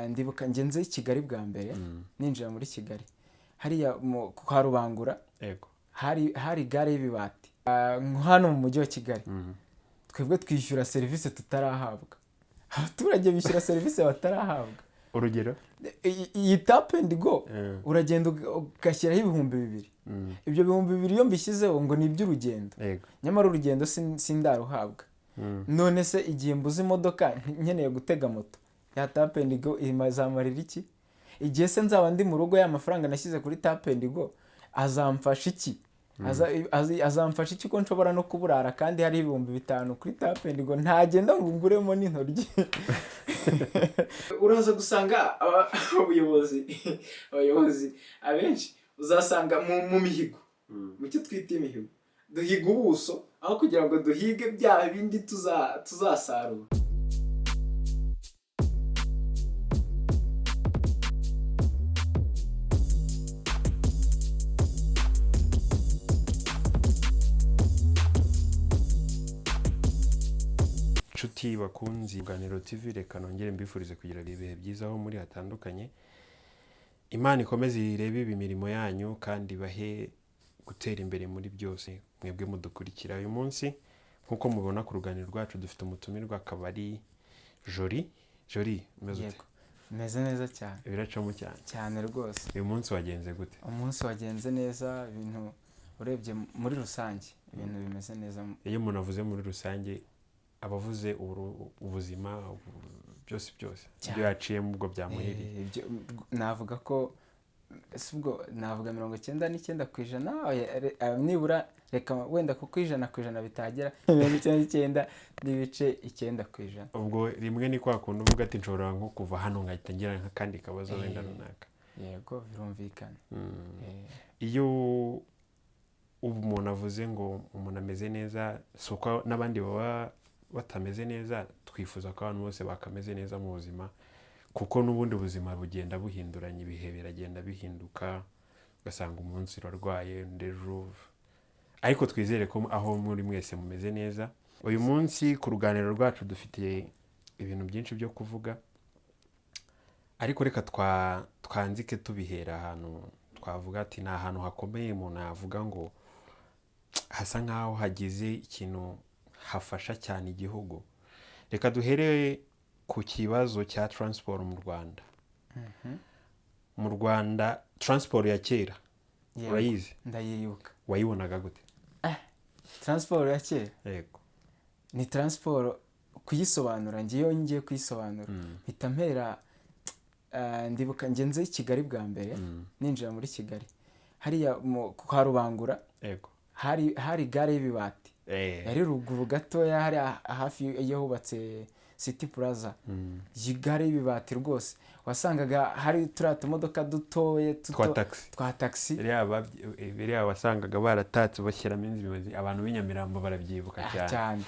Ndibuka ngenze i Kigali bwa mbere, ninjira muri Kigali hariya kwa Rubangura. Hari gare y'ibibati. Nko hano mu mujyi wa Kigali, twebwe twishyura serivisi tutarahabwa, abaturage bishyura serivisi batarahabwa. Urugero? Iyi tap and go, uragenda ugashyiraho 2000. Ibyo 2000 iyo mbishyizeho ngo ni iby'urugendo, nyamara urugendo sindaruhabwa. None se igihe mbuze imodoka nkeneye gutega moto, ya tap and go izamarira iki? Igihe se nzaba ndi mu rugo, ya mafaranga nashyize kuri tap and go azamfasha iki? Azamfasha iki ko nshobora no kuburara kandi hari 5000 kuri tap and go, ntagenda ngo nguremo n'intoryi? Uraza gusanga abayobozi abenshi uzasanga mu mihigo, mu cyo twita imihigo, duhiga ubuso aho kugira ngo duhige bya bindi tuzasarura. Nshuti bakunzi Ganiro TV, reka nongere mbifurize kugira ibihe byiza aho muri hatandukanye. Imana ikomeze irebe ibi mirimo yanyu kandi bahe gutera imbere muri byose. Mwebwe mudukurikira uyu munsi, nk'uko mubona ku ruganiro rwacu dufite umutumirwa, akaba ari Jori. Jori, umeze ute? Yego, meze neza cyane. Biracamo cyane? Cyane rwose. Uyu munsi wagenze gute? Umunsi wagenze neza, ibintu urebye muri rusange ibintu bimeze neza. Iyo umuntu avuze muri rusange aba avuze ubuzima byose byose ibyo yaciyemo ubwo byamuhiriye. Ibyo navuga ko si ubwo navuga 99%, oya, nibura reka wenda kuko 100% bitagera, 99.9%. Ubwo rimwe ni kwa kundi uvuga ati nshobora nko kuva hano ngahita ngira nk'akandi kabazo wenda runaka. Yego, birumvikana. Iyo ubu umuntu avuze ngo umuntu ameze neza, si uko n'abandi baba batameze neza. Twifuza ko abantu bose bakameze neza mu buzima, kuko n'ubundi buzima bugenda buhinduranya, ibihe biragenda bihinduka, ugasanga umunsi urarwaye undi ejo, ariko twizere ko aho muri mwese mumeze neza. Uyu munsi ku ruganiriro rwacu dufite ibintu byinshi byo kuvuga, ariko reka twanzike tubihera ahantu twavuga ati ni ahantu hakomeye umuntu yavuga ngo hasa nk'aho hagize ikintu hafasha cyane igihugu. Reka duhere ku kibazo cya transport mu Rwanda. Mu Rwanda transport ya kera Yego. urayizi? Ndayibuka. Wayibonaga gute? Transport ya kera? Yego. Ni transport kuyisobanura, ngiye ngiye kuyisobanura mpita mpera, ndibuka ngenze i Kigali bwa mbere, ninjira muri Kigali hariya kwa Rubangura. Hari gare y'ibibati. Yari ruguru gatoya hari hafi iyo hubatse City Plaza. Iyi gare y'ibibati rwose wasangaga hari turiya tumodoka dutoya twa tuto taxi. Twa taxi. Biriya wasangaga baratatse bashyiramo inzu, abantu b'i Nyamirambo barabyibuka cyane. Cyane.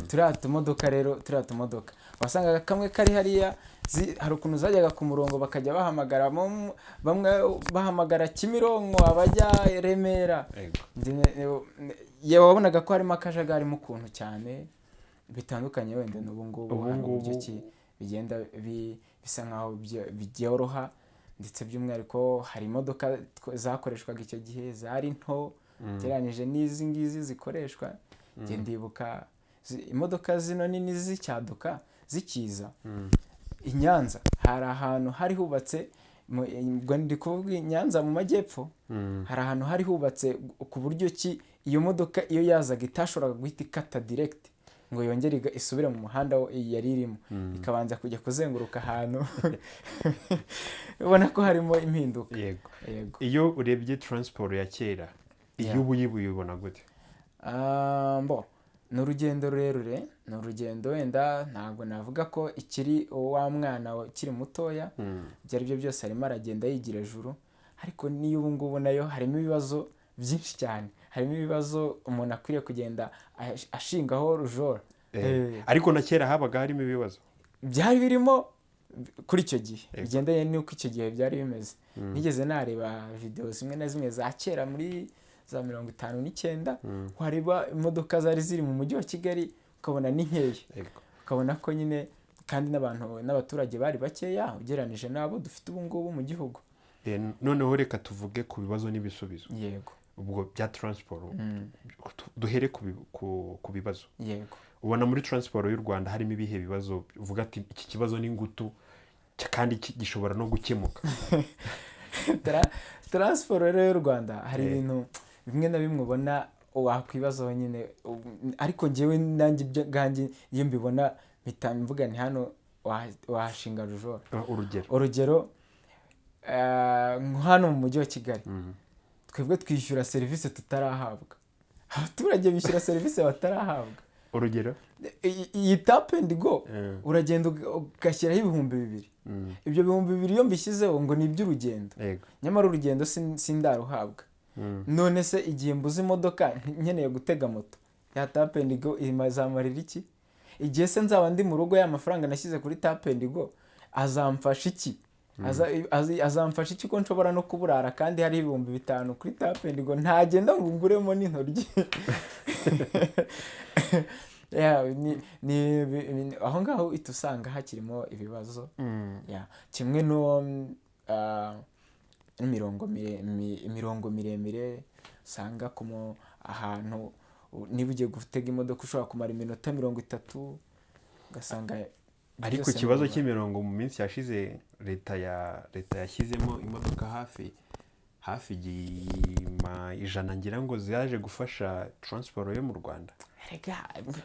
Turiya tumodoka rero, turiya tumodoka wasangaga kamwe kari hariya, hari ukuntu zajyaga ku murongo bakajya bahamagara bamwe bahamagara Kimironko, abajya Remera. Yewe, wabonaga ko harimo akajagari mu kuntu cyane bitandukanye wenda n'ubu ngubu. Ubu Hari uburyo ngubu ki bigenda bisa nkaho byoroha, ndetse by'umwihariko hari imodoka zakoreshwaga icyo gihe zari nto ugereranyije n'izi ngizi zikoreshwa. Njye ndibuka imodoka zino nini zicyaduka, zikiza i Nyanza, hari ahantu hari hubatse ubwo ndi kuvuga i Nyanza mu majyepfo, hari ahantu hari hubatse ku buryo ki iyo modoka iyo yazaga itashoboraga guhita ikata direct ngo yongere isubire mu muhanda yari irimo, ikabanza kujya kuzenguruka ahantu. Ubona ko harimo impinduka. Yego. Yego. Iyo urebye transport ya kera, iyo ubu uyibona gute? Mbo ni urugendo rurerure, ni urugendo wenda ntabwo navuga ko ikiri wa mwana ukiri mutoya. Ibyo ari byo byose arimo aragenda yigira ejuru, ariko n'iyo ubu ngubu nayo harimo ibibazo byinshi cyane, harimo ibibazo umuntu akwiriye kugenda ashingaho rujora. Ariko na kera habaga harimo ibibazo. Byari birimo kuri icyo gihe, bigendanye n'uko icyo gihe byari bimeze. Nigeze nareba videwo zimwe na zimwe za kera muri za 59, wareba imodoka zari ziri mu mujyi wa Kigali ukabona ni nkeya, ukabona ko nyine Kandi n'abantu n'abaturage bari bakeya ugereranije n'abo dufite ubu ngubu mu gihugu. Then, noneho reka tuvuge ku bibazo n'ibisubizo. Yego. Ubwo bya transport, duhere ku bibazo. Yego. Ubona muri transport y'u Rwanda harimo ibihe bibazo uvuga ati iki kibazo ni ngutu kandi gishobora no gukemuka? Transport rero y'u Rwanda hari ibintu bimwe na bimwe ubona wakwibazaho nyine, ariko njyewe nanjye ibyo bwanjye iyo mbibona mpita mvuga ni hano wahashinga rujora. Urugero? Urugero, nko hano mu mujyi wa Kigali, twebwe twishyura serivisi tutarahabwa, abaturage bishyura serivisi batarahabwa. Urugero? Iyi tap and go, uragenda ugashyiraho 2000. Ibyo 2000 iyo mbishyizeho ngo ni iby'urugendo, nyamara urugendo sindaruhabwa. None se igihe mbuze imodoka nkeneye gutega moto, ya tap and go izamarira iki? Igihe se nzaba ndi mu rugo, ya mafaranga nashyize kuri tap and go azamfasha iki? Azamfasha iki ko nshobora no kuburara kandi hari 5000 kuri tap and go ntagenda ngo nguremo n'intoryi? Yeah, aho ngaho uhita usanga hakirimo ibibazo. Yeah. Kimwe no n'imirongo imirongo miremire usanga ahantu niba ugiye gutega imodoka ushobora kumara iminota 30, ugasanga Ariko byose ikibazo ni cy'imirongo, mu minsi yashize leta yashyizemo imodoka hafi 100 ngira ngo zaje gufasha transport yo mu Rwanda. Erega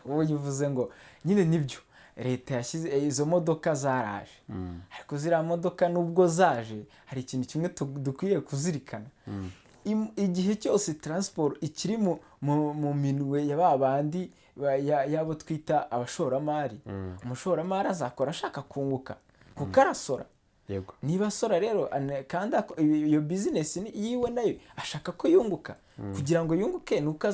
wowe uvuze ngo nyine nibyo, leta yashyize izo modoka zaraje, ariko ziriya modoka nubwo zaje hari ikintu kimwe dukwiye kuzirikana. Igihe cyose transport ikiri mu minwe ya ba bandi y'abo twita abashoramari, umushoramari azakora ashaka kunguka kuko arasora. Niba asora rero, kandi iyo bizinesi yiwe nayo ashaka ko yunguka. Kugira ngo yunguke ni uko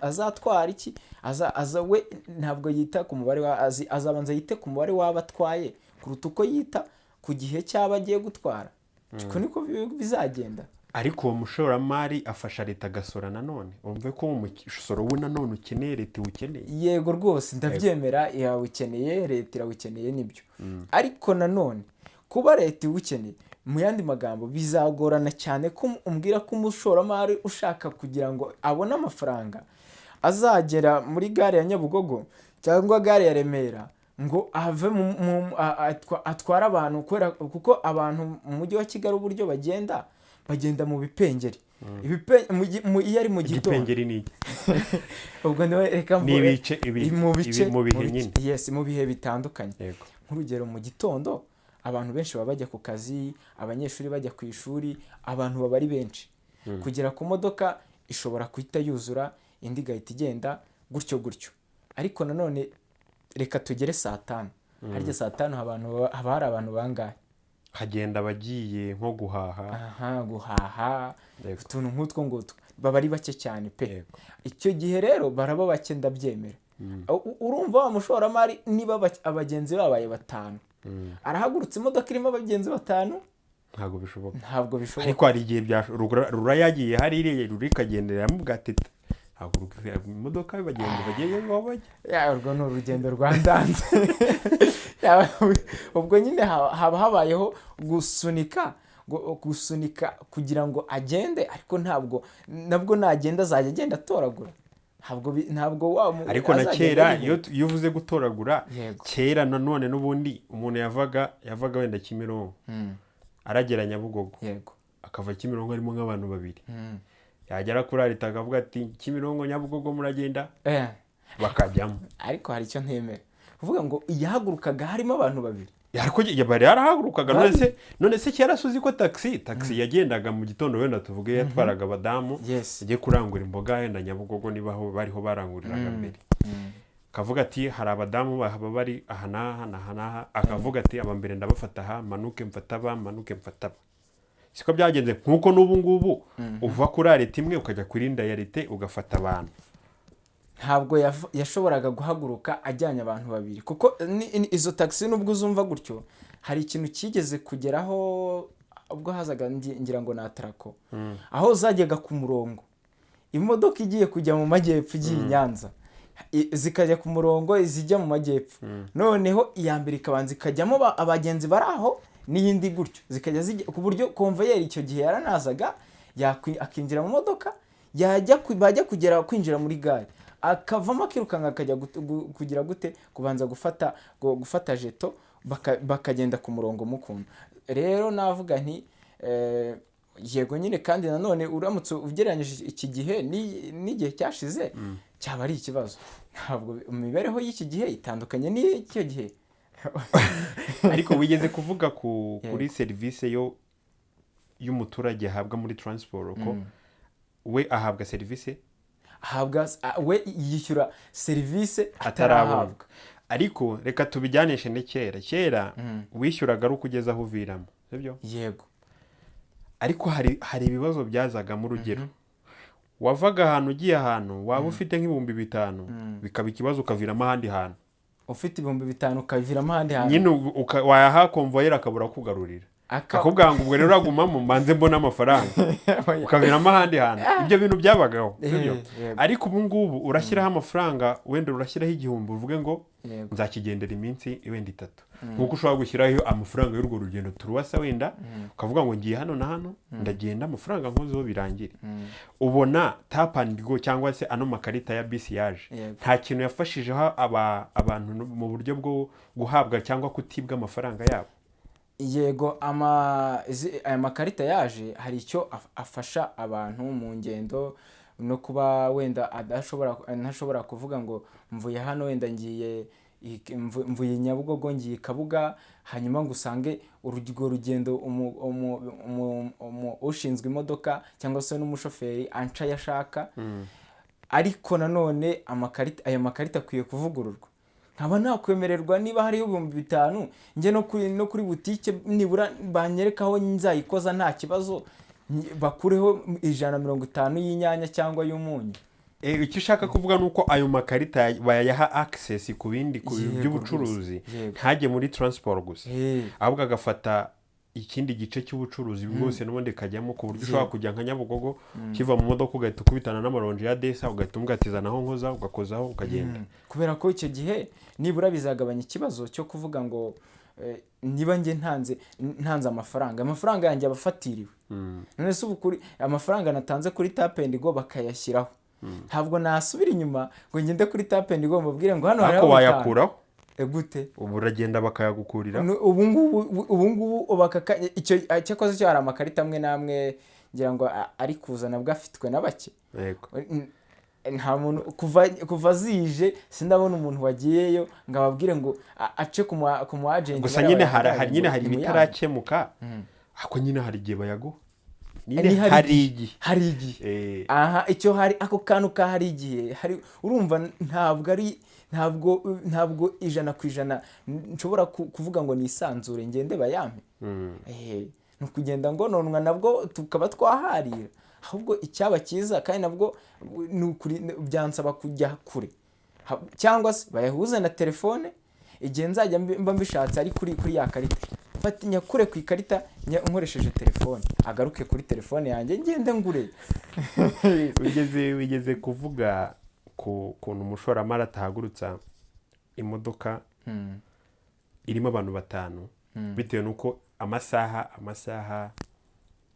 azatwara iki, aza we ntabwo yita ku mubare wa azabanza yite ku mubare w'abo atwaye kuruta uko yita ku gihe cy'abo agiye gutwara. Uko niko bizagenda. Ariko uwo mushoramari afasha leta agasora nanone, wumve ko uwo musoro we nanone ukeneye, leta iwukeneye. Yego rwose, ndabyemera, irawukeneye, leta irawukeneye, nibyo. Ariko nanone kuba leta iwukeneye, mu yandi magambo bizagorana cyane ko umbwira ko umushoramari ushaka kugira ngo abone amafaranga azagera muri gare ya Nyabugogo cyangwa gare ya Remera ngo ave atware abantu, kubera kuko abantu mu mujyi wa Kigali uburyo bagenda, bagenda mu bipengeri. Iyo ari mu gitondo. Igipengeri ni iki? Ubwo niwe reka Ni mvuge ibice mu bice mu bihe nyine. Yes, mu bihe bitandukanye. Nk'urugero mu gitondo abantu benshi baba bajya ku kazi, abanyeshuri bajya ku ishuri, abantu baba ari benshi. Kugera ku modoka ishobora guhita yuzura, indi igahita igenda gutyo gutyo. Ariko nanone reka tugere saa 5. Harya saa 5 haba hari abantu bangahe? Hagenda abagiye nko guhaha. Aha, guhaha, utuntu nk'utwo ngutwo, baba ari bake cyane pe. Icyo gihe rero baraba bake, ndabyemera. Urumva wa mushoramari niba abagenzi babaye batanu, arahagurutse imodoka irimo abagenzi batanu? Ntabwo bishoboka. Ntabwo bishoboka. Ariko hari igihe bya rura yagiye hariya, rura ikagendera bwa teta, haguruka imodoka y'abagenzi bagiye aho bajya. Ya, urwo ni urugendo rwa ndanze. Ubwo nyine haba habayeho gusunika, gusunika kugira ngo agende, ariko ntabwo nabwo nagenda azajya agenda atoragura. Ntabwo wa Ariko na azagenda kera arihuta. iyo uvuze gutoragura, kera nanone n'ubundi umuntu yavaga wenda Kimironko aragera Nyabugogo, akava Kimironko harimo nk'abantu babiri, yagera kuri arita akavuga ati "Kimironko Nyabugogo muragenda?" Bakajyamo. Ariko hari icyo ntemera, kuvuga ngo yahagurukaga harimo abantu babiri. Ariko bari yarahagurukaga. None se kera suzi ko taxi yagendaga mu gitondo, wenda tuvuge yatwaraga abadamu agiye kurangura imboga wenda Nyabugogo, niba aho bariho baranguriraga mbere, akavuga ati hari abadamu baba bari aha n'aha n'aha n'aha, akavuga ati aba mbere ndabafata aha, manuke mfata aba, manuke mfata aba. Siko byagenze? Nk'uko n'ubu ngubu uva kuri arrêt imwe ukajya kuri indi arrêt ugafata abantu. Ntabwo yashoboraga guhaguruka ajyanye abantu babiri, kuko izo taxi nubwo uzumva gutyo, hari ikintu cyigeze kugeraho ubwo hazaga ngira ngo ni Atraco, aho zajyaga ku murongo, imodoka igiye kujya mu majyepfo igiye i Nyanza. Zikajya ku murongo zijya mu majyepfo. Noneho iya mbere ikabanza ikajyamo abagenzi bari aho, n'iyindi gutyo, zikajya zijya ku buryo konvayeri icyo gihe yaranazaga, akinjira mu modoka, yajya bajya kugera kwinjira muri gare akavamo akirukanka, akajya kugira gute, kubanza gufata jeto, bakagenda ku murongo mukunda. Rero navuga nti yego nyine, kandi nanone uramutse ugereranyije iki gihe n'igihe cyashize, cyaba ari ikibazo. Ntabwo imibereho y'iki gihe itandukanye n'iy'icyo gihe. Ariko wigeze kuvuga kuri serivisi yo y'umuturage ahabwa muri transport, ko we ahabwa serivisi Ahabwa, we yishyura serivisi atarabona. Atarahabwa. Ariko reka tubijyanishe ni kera. Kera wishyuraga ari uko ugeze aho uviramo, sibyo? Yego. Ariko hari ibibazo byazagamo. Urugero, wavaga ahantu ugiye ahantu, waba ufite nk'5,000, bikaba ikibazo, ukaviramo ahandi hantu. Ufite 5,000 ukaviramo ahandi hantu. Nyine wayaha konvoyeri akabura kugarurira, akakubwira ngo ubwo rero uragumamo mbanze mbone amafaranga, ukaviramo ahandi hantu. Ibyo bintu byabagaho, sibyo? Yego. Ariko ubu ngubu urashyiraho amafaranga, wenda urashyiraho 1,000, uvuge ngo nzakigendera iminsi wenda 3, nk'uko ushobora gushyiraho amafaranga y'urwo rugendo turuwasa, wenda ukavuga ngo ngiye hano na hano, ndagenda amafaranga nkozeho birangire. Ubona tap and go cyangwa se ano makarita ya bisi yaje, nta kintu yafashijeho abantu mu buryo bwo guhabwa cyangwa kutibwa amafaranga yabo? Yego, aya makarita yaje hari icyo afasha abantu mu ngendo, no kuba wenda adashobora, ntashobora kuvuga ngo mvuye hano, wenda ngiye mvuye Nyabugogo ngiye i Kabuga, hanyuma ngo usange urwo rugendo ushinzwe imodoka cyangwa se n'umushoferi anca ayo ashaka. Ariko nanone aya makarita akwiye kuvugururwa, nkaba nakwemererwa niba hariho 5,000, njye no kuri butike nibura banyereka aho nzayikoza nta kibazo, bakureho 150 y'inyanya cyangwa y'umunyu. Icyo ushaka kuvuga ni uko ayo makarita bayaha access ku bindi, ku by'ubucuruzi, Rwose. Yego. ntajye muri transport gusa, ahubwo agafata ikindi gice cy'ubucuruzi bwose n'ubundi kajyamo, ku buryo ushobora kujya nka Nyabugogo, ukiva mu modoka ugahita ukubitana n'amaronji ya desa, ugahita umugatiza naho nkoza, ugakozaho ukagenda. Kubera ko icyo gihe nibura bizagabanya ikibazo cyo kuvuga ngo niba njye ntanze amafaranga, amafaranga yanjye aba afatiriwe. None se ubu kuri amafaranga natanze kuri tap and go bakayashyiraho, ntabwo nasubira inyuma ngo ngende kuri tap and go mbabwire ngo hano Ariko hariho 5. wayakuraho. Gute? Ubu uragenda bakayagukurira. Ubu ngubu icyo cyakoze cyo hari amakarita amwe n'amwe ngira ngo ari kuza, nabwo afitwe na bake. Nta muntu kuva zije sindabona umuntu wagiyeyo ngo ababwire ngo ace ku mu agent. Gusa bariya nyine hari bayahagarariye hari nyine ngo hari nimuyampe. ibitarakemuka, ariko nyine hari igihe bayaguha. Ni Nyine hari hari igihe. igihe. Hari igihe. Aha icyo hari ako kantu ka hari igihe, hari urumva ntabwo ari ntabwo 100% nshobora kuvuga ngo nisanzure ngende bayampe. Ni ukugenda ngo nonwa nabwo tukaba twaharira. Ahubwo icyaba cyiza kandi nabwo ni ukuri byansaba kujya kure, cyangwa se bayahuze na telefone, igihe nzajya mba mbishatse ari kuri ya karita, mfata nyakure ku ikarita, nkoresheje telefone, agaruke kuri telefone yanjye, ngende ngure. Wigeze kuvuga ku kuntu umushoramari atahagurutsa imodoka irimo abantu batanu, bitewe n'uko amasaha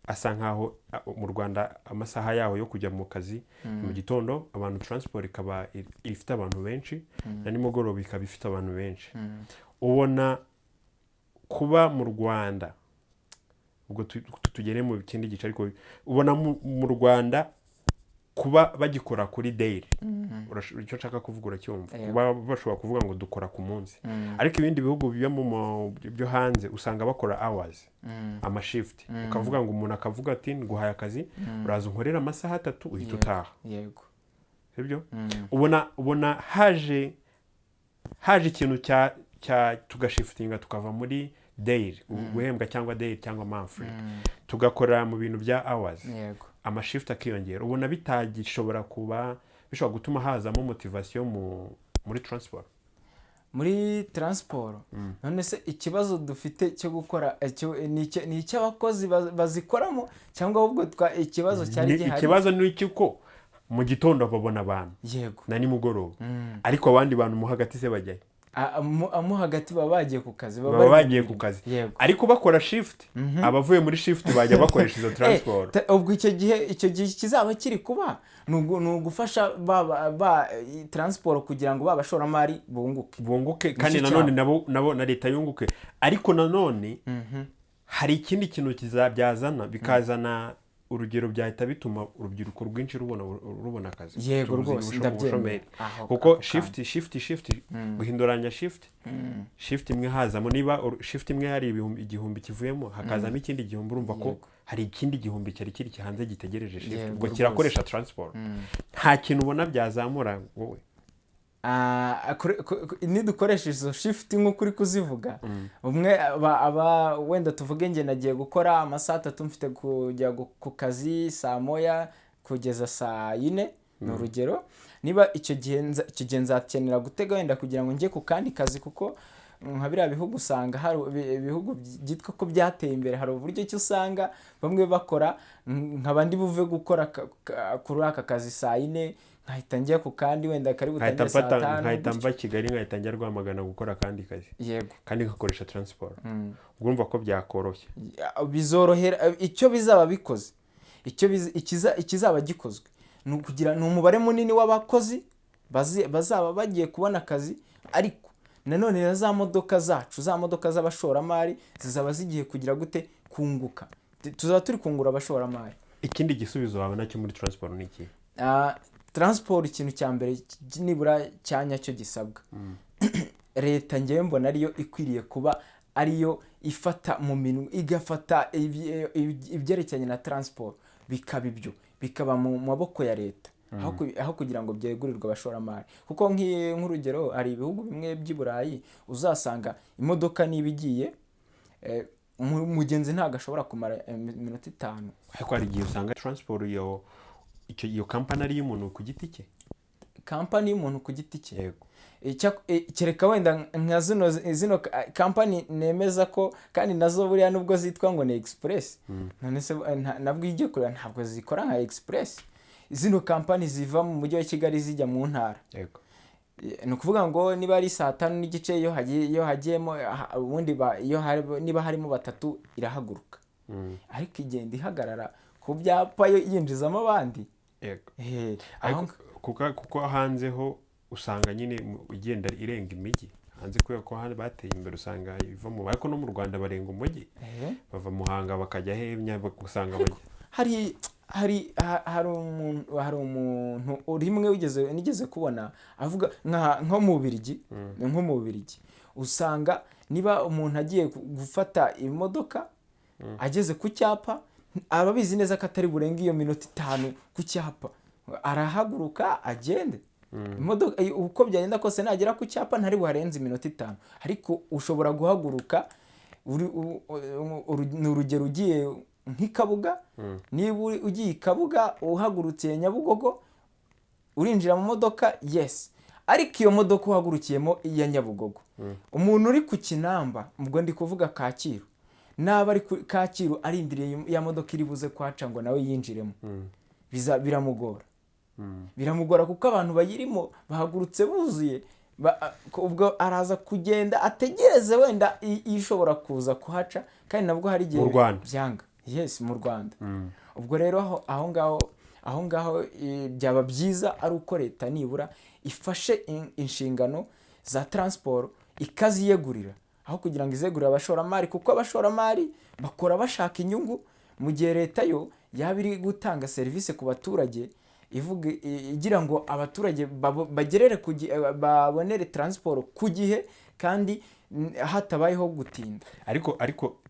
asa nkaho mu Rwanda amasaha yaho yo kujya mu kazi mu gitondo, abantu transport ikaba ifite abantu benshi, na nimugoroba ikaba ifite abantu benshi. Ubona kuba mu Rwanda, ubwo tugere mu kindi gice, ariko ubona mu Rwanda kuba bagikora kuri daily, icyo nshaka kuvuga uracyumva? Yego. Kuba bashobora kuvuga ngo dukora ku munsi, ariko ibindi bihugu byo byo hanze usanga bakora hours, amashift, ukavuga ngo umuntu akavuga ati nguhaye akazi, uraza unkorera amasaha 3, uhita utaha. Sibyo? Ubona haje ikintu cya tugashifitinga, tukava muri daily guhembwa cyangwa daily cyangwa monthly, tugakora mu bintu bya hours, amashift akiyongera, ubona bitagishobora kuba bishobora gutuma hazamo motivation muri transport? Muri transport, none se ikibazo dufite cyo gukora ni icy'abakozi bazikoramo, cyangwa ahubwo ikibazo cyari gihari? Ikibazo ni iki ko Mu gitondo babona abantu na nimugoroba, ariko abandi bantu mo hagati se bajyayo? Mo hagati baba bagiye ku kazi, baba bari bagiye mu ku kazi. Ariko bakora shift, abavuye muri shift bajya bakoresha izo transport. Ubwo icyo gihe kizaba kiri kuba ni ugufasha ba transport kugira ngo ba bashoramari bunguke. Bunguke, kandi Nicyo nanone cyabo. nabo na leta yunguke. Ariko nanone hari ikindi kintu kizabyazana, bikazana urugero, byahita bituma urubyiruko rwinshi rubona akazi. Yego, Tubuze rwose, ndabyemera. ubushomeri. Kuko Ako shift shift shift, guhinduranya shift, shift imwe hazamo, niba shift imwe hari 1000 kivuyemo, hakazamo ikindi 1000, urumva ko hari ikindi 1000 cyari kiri hanze gitegereje shift, ubwo kirakoresha transport. Nta kintu ubona byazamura wowe? Nidukoresha izo shift nk'uko uri kuzivuga, umwe aba wenda tuvuge njye nagiye gukora amasaha 3, mfite kujya ku kazi saa 1 kugeza saa 4, ni urugero. Niba icyo gihe nzakenera gutega wenda kugira ngo njye ku kandi kazi, kuko nka biriya bihugu usanga hari ibihugu byitwa ko byateye imbere, hari uburyo ki usanga bamwe bakora, nkaba ndi buve gukora kuri aka kazi saa 4, nkahita njya ku kandi wenda kari nkahita butangire saa mfata 5 nkahita gutyo. mva Kigali, nkahita njya Rwamagana gukora akandi kazi, kandi nkakoresha transport. Ubwo urumva ko byakoroshye. Bizorohera. Icyo bizaba bikoze, icyo ikizaba gikozwe ni ukugira ni umubare munini w'abakozi bazaba bagiye kubona akazi, ariko nanone na za modoka zacu, za modoka z'abashoramari zizaba zigiye kugira gute? Kunguka. Tuzaba turi kungura abashoramari. Ikindi gisubizo wabona cyo muri transport ni iki? Transport, ikintu cya mbere nibura cya nyacyo gisabwa leta, ngewe mbona ariyo ikwiriye kuba ariyo ifata mu minwe, igafata ibyerekeranye na transport, bikaba ibyo, bikaba mu maboko ya leta, aho kugira ngo byegurirwe abashoramari. Kuko nk'urugero hari ibihugu bimwe by'i Burayi uzasanga imodoka niba igiye, umugenzi ntabwo ashobora kumara iminota 5. Ariko hari igihe usanga transport iyo kampani ari iy'umuntu ku giti cye. Kampani y'umuntu ku giti cye? Yego. Kereka wenda nka zino kampani nemeza ko kandi nazo buriya nubwo zitwa ngo ni express, none se nabwo iyo ugiye kureba ntabwo zikora nka express. Zino kampani ziva mu mujyi wa Kigali zijya mu ntara, ni ukuvuga ngo niba ari saa 5:30, iyo hagiyemo ubundi niba harimo batatu irahaguruka, ariko igenda ihagarara ku byapa yo yinjizamo abandi. Aho Ariko kuko hanze ho usanga nyine igenda irenga imijyi hanze, kubera ko hano bateye imbere, usanga iva mu, ariko no mu Rwanda barenga umujyi, bava Muhanga bakajya he, usanga bajya Hari umuntu rimwe wigeze nigeze kubona avuga nko mu Bubiligi, nko mu Bubiligi usanga niba umuntu agiye gufata imodoka, ageze ku cyapa aba abizi neza ko atari burenge iyo minota 5 ku cyapa, arahaguruka agende. Imodoka uko byagenda kose nagera ku cyapa ntari buharenze iminota 5. Ariko ushobora guhaguruka ni urugero ugiye nk'i Kabuga, niba ugiye i Kabuga uhagurutse Nyabugogo, urinjira mu modoka, yes, ariko iyo modoka uhagurukiyemo iya Nyabugogo, umuntu uri ku Kinamba, ubwo ndi kuvuga Kacyiru, naba ari ku Kacyiru arindiriye ya modoka iri buze kuhaca ngo nawe yinjiremo, biramugora kuko abantu bayirimo bahagurutse buzuye. Ubwo araza kugenda ategereze wenda ishobora kuza kuhaca, kandi nabwo hari igihe Mu Rwanda. byanga. Yes, mu Rwanda. Ubwo rero aho ngaho byaba byiza ari uko leta nibura ifashe inshingano za transport ikaziyegurira, aho kugira ngo izegurire abashoramari, kuko abashoramari bakora bashaka inyungu, mu gihe leta yo yaba iri gutanga serivisi ku baturage, ivuga igira ngo abaturage bagerere ku babonere transport ku gihe kandi hatabayeho gutinda. Ariko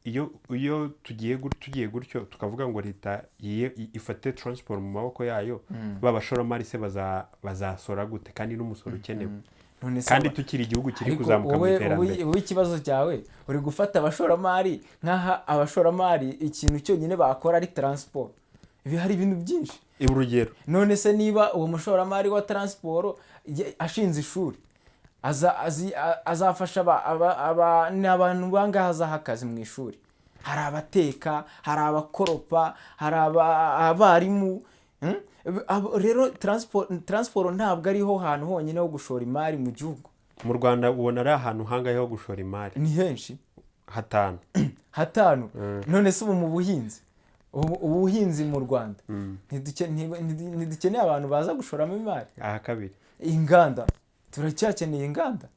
iyo tugiye gutyo tukavuga ngo leta ifate transport mu maboko yayo, ba bashoramari se bazasora gute kandi n'umusoro ukenewe, None se kandi tukiri igihugu kiri ariko kuzamuka mu iterambere? Wowe ikibazo cyawe uri gufata abashoramari nk'aha abashoramari ikintu cyonyine bakora ari transport. Ibi hari ibintu byinshi. Urugero? None se niba uwo mushoramari wa transport ashinze ishuri, azafasha ni abantu bangahe azaha akazi mu ishuri? Hari abateka, hari abakoropa, hari abarimu. Mm? Rero transport ntabwo ariho hantu honyine ho gushora imari mu gihugu. Mu Rwanda ubona ari ahantu hangahe ho gushora imari? Ni henshi. Hatanu. Hatanu. None se ubu mu buhinzi, ubu buhinzi mu Rwanda ntidukeneye abantu baza gushoramo imari? Aha kabiri. Inganda, turacyakeneye inganda,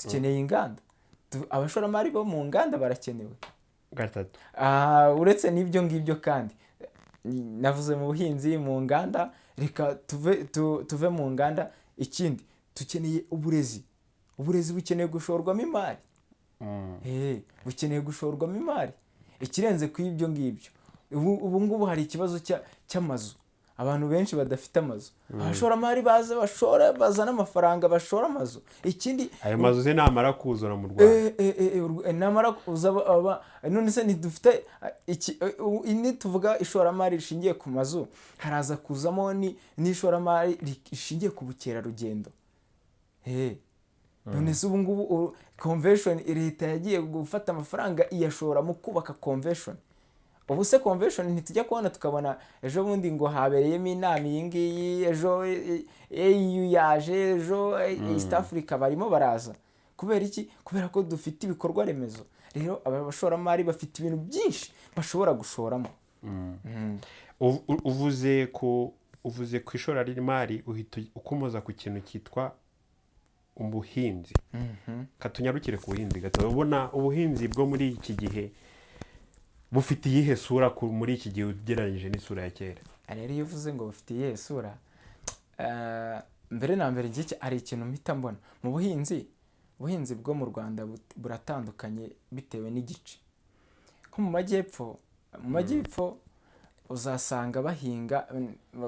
dukeneye inganda. Abashoramari bo mu nganda barakenewe. Gatatu. Ah, uretse n'ibyo ngibyo kandi navuze mu buhinzi, mu nganda, reka tuve mu nganda. Ikindi dukeneye uburezi. Uburezi bukeneye gushorwamo imari. Bukeneye gushorwamo imari. Ikirenze ku ibyo ngibyo, ubu ngubu hari ikibazo cy'amazu, abantu benshi badafite amazu. Abashoramari baza bashora, bazana amafaranga, bashora amazu. Ikindi, Ayo mazu se namara kuzura mu Rwanda? Namara kuza none se ntidufite iki nituvuga ishoramari rishingiye ku mazu, haraza kuzamo n'ishoramari rishingiye ku bukerarugendo. None se ubu ngubu convention, leta yagiye gufata amafaranga iyashora mu kubaka convention. Ubu se convention ntitujya kubona tukabona ejo bundi ngo habereyemo inama iyi ngiyi, ejo AU yaje, ejo East Africa barimo baraza? Kubera iki? Kubera ko dufite ibikorwa remezo. Rero aba bashoramari bafite ibintu byinshi bashobora gushoramo. Uvuze ku ishora ry'imari, uhita ukomoza ku kintu cyitwa ubuhinzi. Katunyarukire ku buhinzi gato. Ubona ubuhinzi bwo muri iki gihe bufite iyihe sura muri iki gihe ugereranyije n'isura ya kera? Rero iyo uvuze ngo bufite iyihe sura, mbere na mbere njye hari ikintu mpita mbona mu buhinzi. Ubuhinzi bwo mu Rwanda buratandukanye bitewe n'igice. Nko mu majyepfo uzasanga bahinga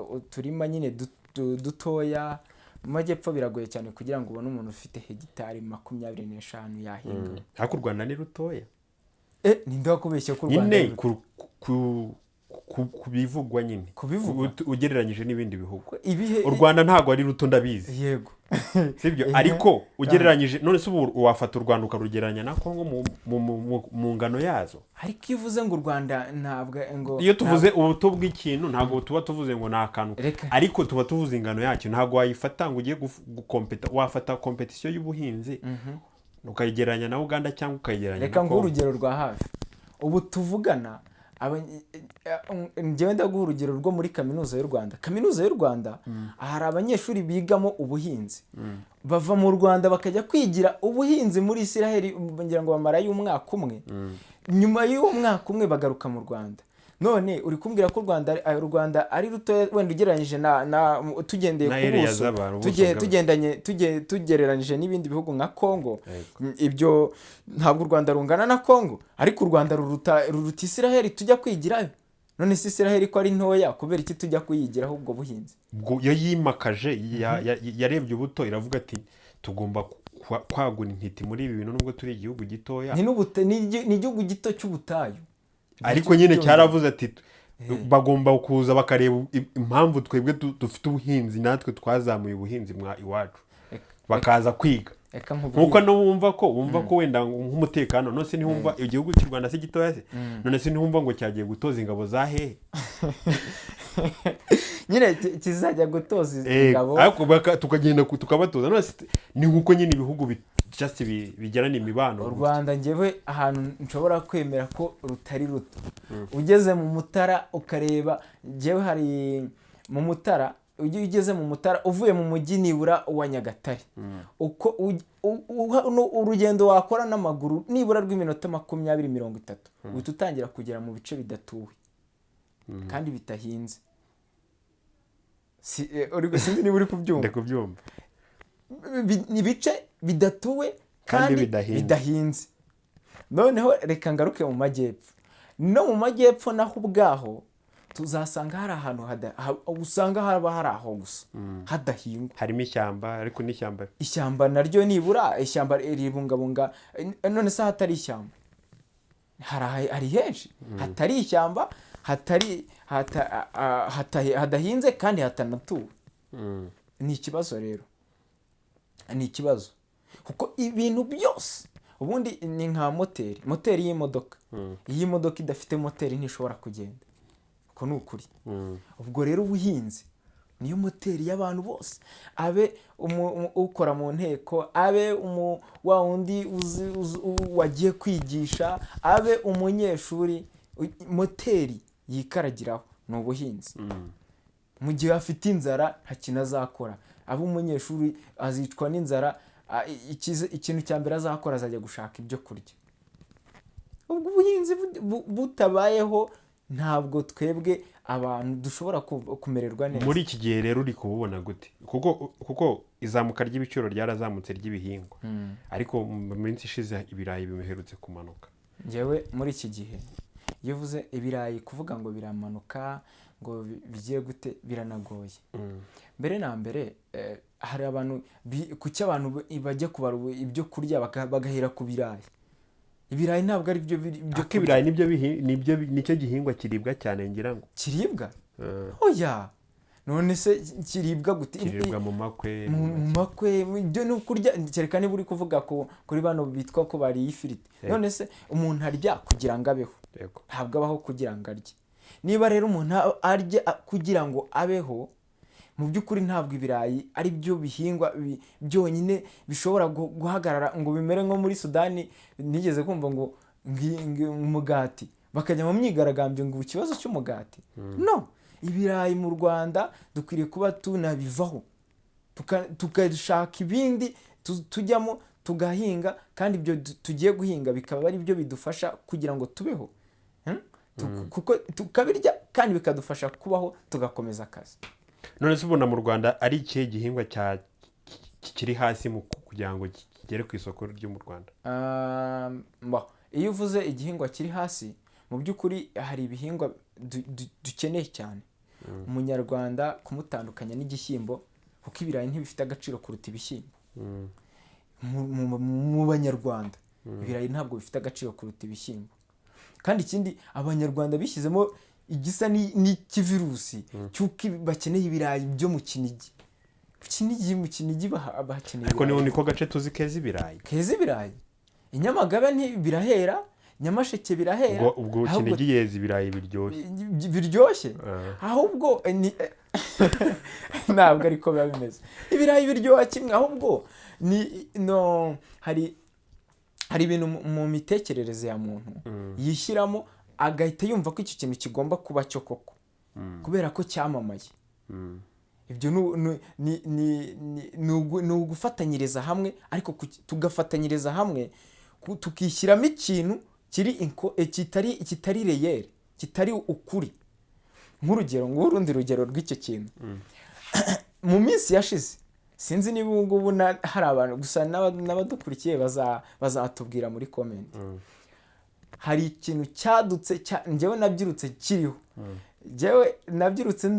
uturima nyine dutoya. Mu majyepfo biragoye cyane kugira ngo ubone umuntu ufite hegitari 25 yahinga. Ariko u Rwanda ni rutoya. Ninde wakubeshye ko u Rwanda Nyine ari ruto? ku bivugwa nyine. Ku bivugwa? Ugereranyije n'ibindi bihugu. Ibihe? U Rwanda ntabwo ari ruto, ndabizi. Sibyo? Ariko ugereranyije, none se ubu wafata u Rwanda ukarugereranya na Kongo mu ngano yazo? Ariko iyo uvuze ngo u Rwanda ntabwo ngo Iyo tuvuze ubuto bw'ikintu, ntabwo tuba tuvuze ngo ni akantu, Reka. ariko tuba tuvuze ingano yacyo. Ntabwo wayifata ngo ugiye gukompeta, wafata compétition y'ubuhinzi ukayigereranya na Uganda cyangwa ukayigereranya Reka na nguhe Kongo. urugero rwa hafi. Ubu tuvugana, njyewe ndaguha urugero rwo muri Kaminuza y'u Rwanda. Kaminuza y'u Rwanda hari abanyeshuri bigamo ubuhinzi bava mu Rwanda bakajya kwigira ubuhinzi muri Isiraheli, ngira ngo bamarayo umwaka umwe. Nyuma y'uwo mwaka umwe bagaruka mu Rwanda. None uri kumbwira ko u Rwanda ari rutoya, wenda ugereranyije na tugendeye Na ku area buso, z'abantu, ubuso tugendanye tugereranyije n'ibindi bihugu nka Congo. Yego. Ibyo ntabwo u Rwanda rungana na Congo, ariko u Rwanda ruruta Isiraheli tujya kwigirayo. None se Isiraheli ko ari ntoya, kubera iki tujya kuyigiraho ubwo buhinzi? Ubwo iyo yimakaje yarebye ubuto, iravuga ati: "Tugomba kwagura intiti muri ibi bintu nubwo turi igihugu gitoya." Ni igihugu gito cy'ubutayu. Ariko nyine cyaravuze ati bagomba kuza bakareba impamvu twebwe dufite ubuhinzi, natwe twazamuye ubuhinzi mwa iwacu, bakaza kwiga. Reka nkubwire. Nkuko no wumva ko wenda nk'umutekano, none se ntiwumva igihugu cy'u Rwanda si gitoya se? None se ntiwumva ngo cyagiye gutoza ingabo za hehe? Nyine kizajya gutoza ingabo. Ariko tukagenda tukabatoza. None se ni nkuko nyine ibihugu just bigirana imibano. U Rwanda, njyewe ahantu nshobora kwemera ko rutari ruto, ugeze mu Mutara ukareba. Njyewe hari mu Mutara, ujya ugeze mu Mutara uvuye mu mujyi nibura wa Nyagatare, uko urugendo wakora n'amaguru nibura rw'iminota 20, 30, uhita utangira kugera mu bice bidatuwe kandi bidahinze. Sinzi niba uri kubyumva. Ndi kubyumva. Ni ibice bidatuwe kandi kandi bidahinze. Bidahinze. Noneho reka ngaruke mu majyepfo. No mu majyepfo naho ubwaho tuzasanga hari ahantu usanga haba hari aho gusa hadahingwa. Harimo ishyamba, ariko n'ishyamba Ishyamba naryo nibura ishyamba ribungabunga. None se hatari ishyamba hari henshi hatari ishyamba, hatari hadahinze kandi hatanatuwe. Ni ikibazo rero, ni ikibazo kuko ibintu byose ubundi ni nka moteri, moteri y'imodoka. Iyo imodoka idafite moteri ntishobora kugenda. Uko ni ukuri. Ubwo rero ubuhinzi niyo moteri y'abantu bose, abe ukora mu nteko, abe wa wundi wagiye kwigisha, abe umunyeshuri, moteri yikaragiraho ni ubuhinzi. Mu gihe afite inzara nta kintu azakora. Abe umunyeshuri azicwa n'inzara, ikintu cya mbere azakora azajya gushaka ibyo kurya. Ubwo ubuhinzi butabayeho, ntabwo twebwe abantu dushobora kumererwa neza. Muri iki gihe rero uri kububona gute? Kuko izamuka ry'ibiciro ryarazamutse ry'ibihingwa, ariko mu minsi ishize ibirayi biherutse kumanuka. Njyewe muri iki gihe, iyo uvuze ibirayi, kuvuga ngo biramanuka ngo bigiye gute, biranagoye. Mbere na mbere, hari abantu kuki abantu bajya kubara ibyo kurya bagahera ku birayi? Ibirayi ntabwo ari byo byo Ariko ibirayi nibyo nicyo gihingwa kiribwa cyane, ngira ngo. Kiribwa? Oya, none se kiribwa gute? Kiribwa mu makwe. Mu makwe, ibyo ni ukurya, kereka niba uri kuvuga kuri bano bitwa ko bariye ifiriti. None se umuntu arya kugira ngo abeho? Yego. Ntabwo abaho kugira ngo arye. Niba rero umuntu arya kugira ngo abeho, mu by'ukuri ntabwo ibirayi ari byo bihingwa byonyine bishobora guhagarara ngo bimere nko muri Sudani. Nigeze kumva ngo umugati, bakajya mu myigaragambyo ngo ikibazo cy'umugati. No, ibirayi mu Rwanda dukwiriye kuba tunabivaho, tugashaka ibindi tujyamo, tugahinga, kandi ibyo tugiye guhinga bikaba ari byo bidufasha kugira ngo tubeho. Kuko tukabirya kandi bikadufasha kubaho, tugakomeza akazi. None se ubona mu Rwanda ari ikihe gihingwa kiri hasi mu kugira ngo kigere ku isoko ryo mu Rwanda? Iyo uvuze igihingwa kiri hasi, mu by'ukuri hari ibihingwa dukeneye cyane. Umunyarwanda kumutandukanya n'igishyimbo, kuko ibirayi ntibifite agaciro kuruta ibishyimbo. Mu Banyarwanda ibirayi ntabwo bifite agaciro kuruta ibishyimbo. Kandi ikindi, Abanyarwanda bishyizemo igisa n'ikivirusi cy'uko bakeneye ibirayi byo mu Kinigi. Mu Kinigi bahakeneye Ariko ibirayi. niko gace tuzi keza ibirayi. Keza ibirayi. I Nyamagabe birahera, Nyamasheke birahera. Ubwo Ahubwo Kinigi yeza ibirayi biryoshye. Biryoshye. Ahubwo ntabwo ariko biba bimeze. Ibirayi biryoha kimwe. Ahubwo ni no hari ibintu mu mitekerereze ya muntu yishyiramo, agahita yumva ko icyo kintu kigomba kuba cyo koko kubera ko cyamamaye. Ibyo ni ugufatanyiriza hamwe, ariko tugafatanyiriza hamwe tukishyiramo ikintu kiri kitari réel, kitari ukuri. Nk'urugero, ngubu urundi rugero rw'icyo kintu: mu minsi yashize, sinzi niba ubu ngubu hari abantu gusa n'abadukurikiye bazatubwira muri comment, hari ikintu cyadutse njyewe nabyirutse kiriho. Njyewe nabyirutse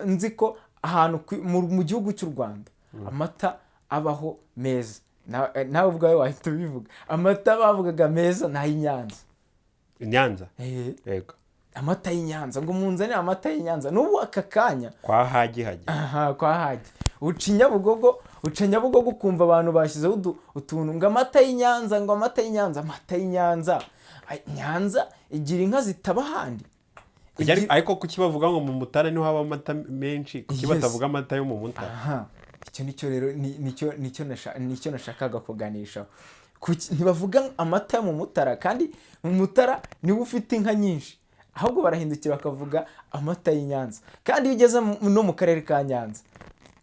nzi ko ahantu mu gihugu cy'u Rwanda amata abaho meza. Nawe ubwawe wahita ubivuga, amata bavugaga meza ni ay'i Nyanza. I Nyanza? Eh. Yego. Amata y'i Nyanza, ngo munzanire amata y'i Nyanza. N'ubu aka kanya Kwa Hagi Hagi. Aha kwa Hagi, uca i Nyabugogo, uca Nyabugogo ukumva abantu bashyizeho utuntu ngo amata y'i Nyanza, ngo amata y'i Nyanza, amata y'i Nyanza. Ay, Nyanza igira inka zitaba ahandi. Ariko kuki bavuga ngo mu Mutara niho haba amata menshi? Kuki batavuga amata yo mu Mutara? Aha, icyo nicyo rero nicyo nashakaga kuganishaho. Ntibavuga amata yo mu Mutara, kandi mu Mutara niwe ufite inka nyinshi? Ahubwo barahindukira bakavuga amata y'i Nyanza. Kandi iyo ugeze no mu karere ka Nyanza,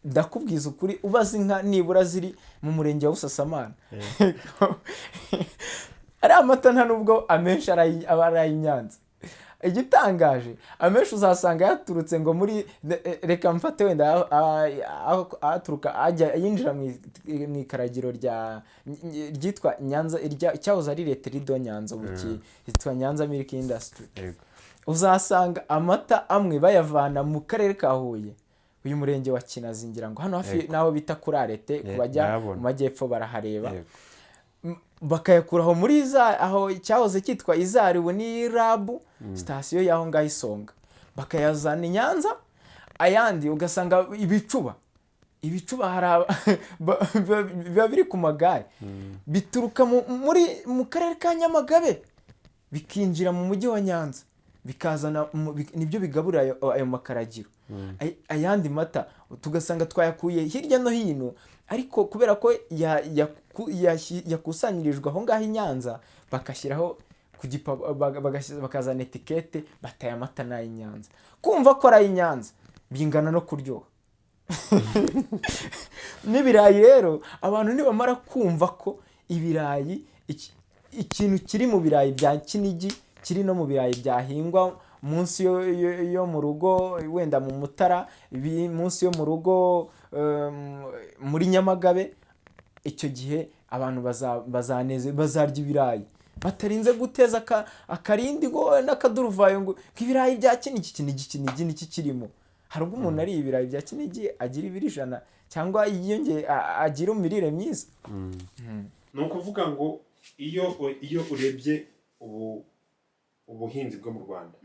ndakubwiza ukuri, ubaza inka nibura ziri mu murenge wa Busasamana, ariya mata nta nubwo amenshi aba ari ay'i Nyanza. Igitangaje, amenshi uzasanga yaturutse ngo muri reka mfate wenda aturuka ajya yinjira mu ikaragiro ryitwa Nyanza, cyahoze ari Laiterie de Nyanza, ubu cyitwa Nyanza Milk Industry. Uzasanga amata amwe bayavana mu karere ka Huye, uyu murenge wa Kinazi, ngira ngo hano hafi n'aho bita kuri arete, ku bajya Ndahabona. mu majyepfo barahareba. Bakayakura aho muri za aho cyahoze cyitwa Izari, ubu ni rabu sitasiyo y'aho ngaho Isonga, bakayazana i Nyanza. Ayandi ugasanga ibicuba hari biba biri ku magare, bituruka muri mu karere ka Nyamagabe, bikinjira mu mujyi wa Nyanza. Bikazana nibyo bigaburira ayo makaragiro. Ayandi mata tugasanga twayakuye hirya no hino, ariko kubera ko yakusanyirijwe aho ngaho i Nyanza, bagashyiraho ku bakazana étiquette, bataye amata ni ay'i Nyanza. Kumva ko ari ay'i Nyanza bingana no kuryoha. N'ibirayi rero, abantu nibamara kumva ko ibirayi, ikintu kiri mu birayi bya Kinigi kiri no mu birayi byahingwa munsi yo mu rugo, wenda mu Mutara, munsi yo mu rugo muri Nyamagabe, icyo gihe abantu bazarya ibirayi batarinze guteza akarindi ngo n'akaduruvayo ngo ibirayi bya Kinigi. Kinigi, Kinigi niki kirimo? Hari ubwo umuntu ariye ibirayi bya Kinigi agira ibiro 100 cyangwa yiyongeye, agira imirire myiza. Ni ukuvuga ngo iyo urebye ubu ubuhinzi bwo mu Rwanda,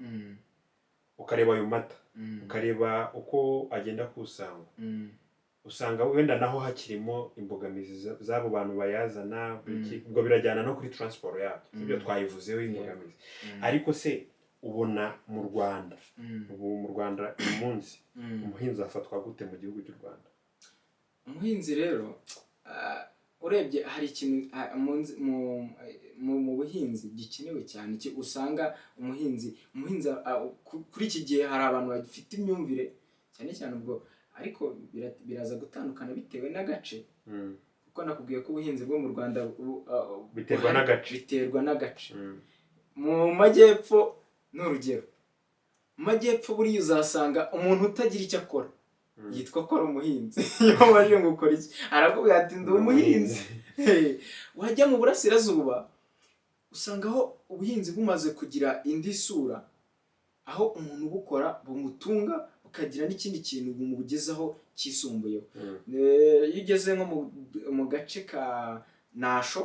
ukareba ayo mata, ukareba uko agenda akusanywa, usanga wenda naho hakirimo imbogamizi z'abo bantu bayazana. Ubwo birajyana no kuri transport yabyo, ibyo twayivuzeho imbogamizi. Ariko se ubona mu Rwanda ubu, mu Rwanda uyu munsi, umuhinzi afatwa gute mu gihugu cy'u Rwanda? Umuhinzi rero, urebye hari ikintu mu buhinzi gikenewe cyane, usanga umuhinzi kuri iki gihe hari abantu bafite imyumvire cyane cyane ubwo, ariko biraza gutandukana bitewe n'agace, kuko nakubwiye ko ubuhinzi bwo mu Rwanda Biterwa n'agace. Biterwa n'agace. Mu majyepfo ni urugero, mu majyepfo buriya uzasanga umuntu utagira icyo akora yitwa ko ari umuhinzi. Iyo umubajije ngo ukora iki, arakubwira ati: "Ndi umuhinzi." Hey, wajya mu burasirazuba usanga aho ubuhinzi bumaze kugira indi sura, aho umuntu ubukora bumutunga, bukagira n'ikindi kintu bumugezaho cyisumbuyeho. Iyo ugeze nko mu gace ka Nasho,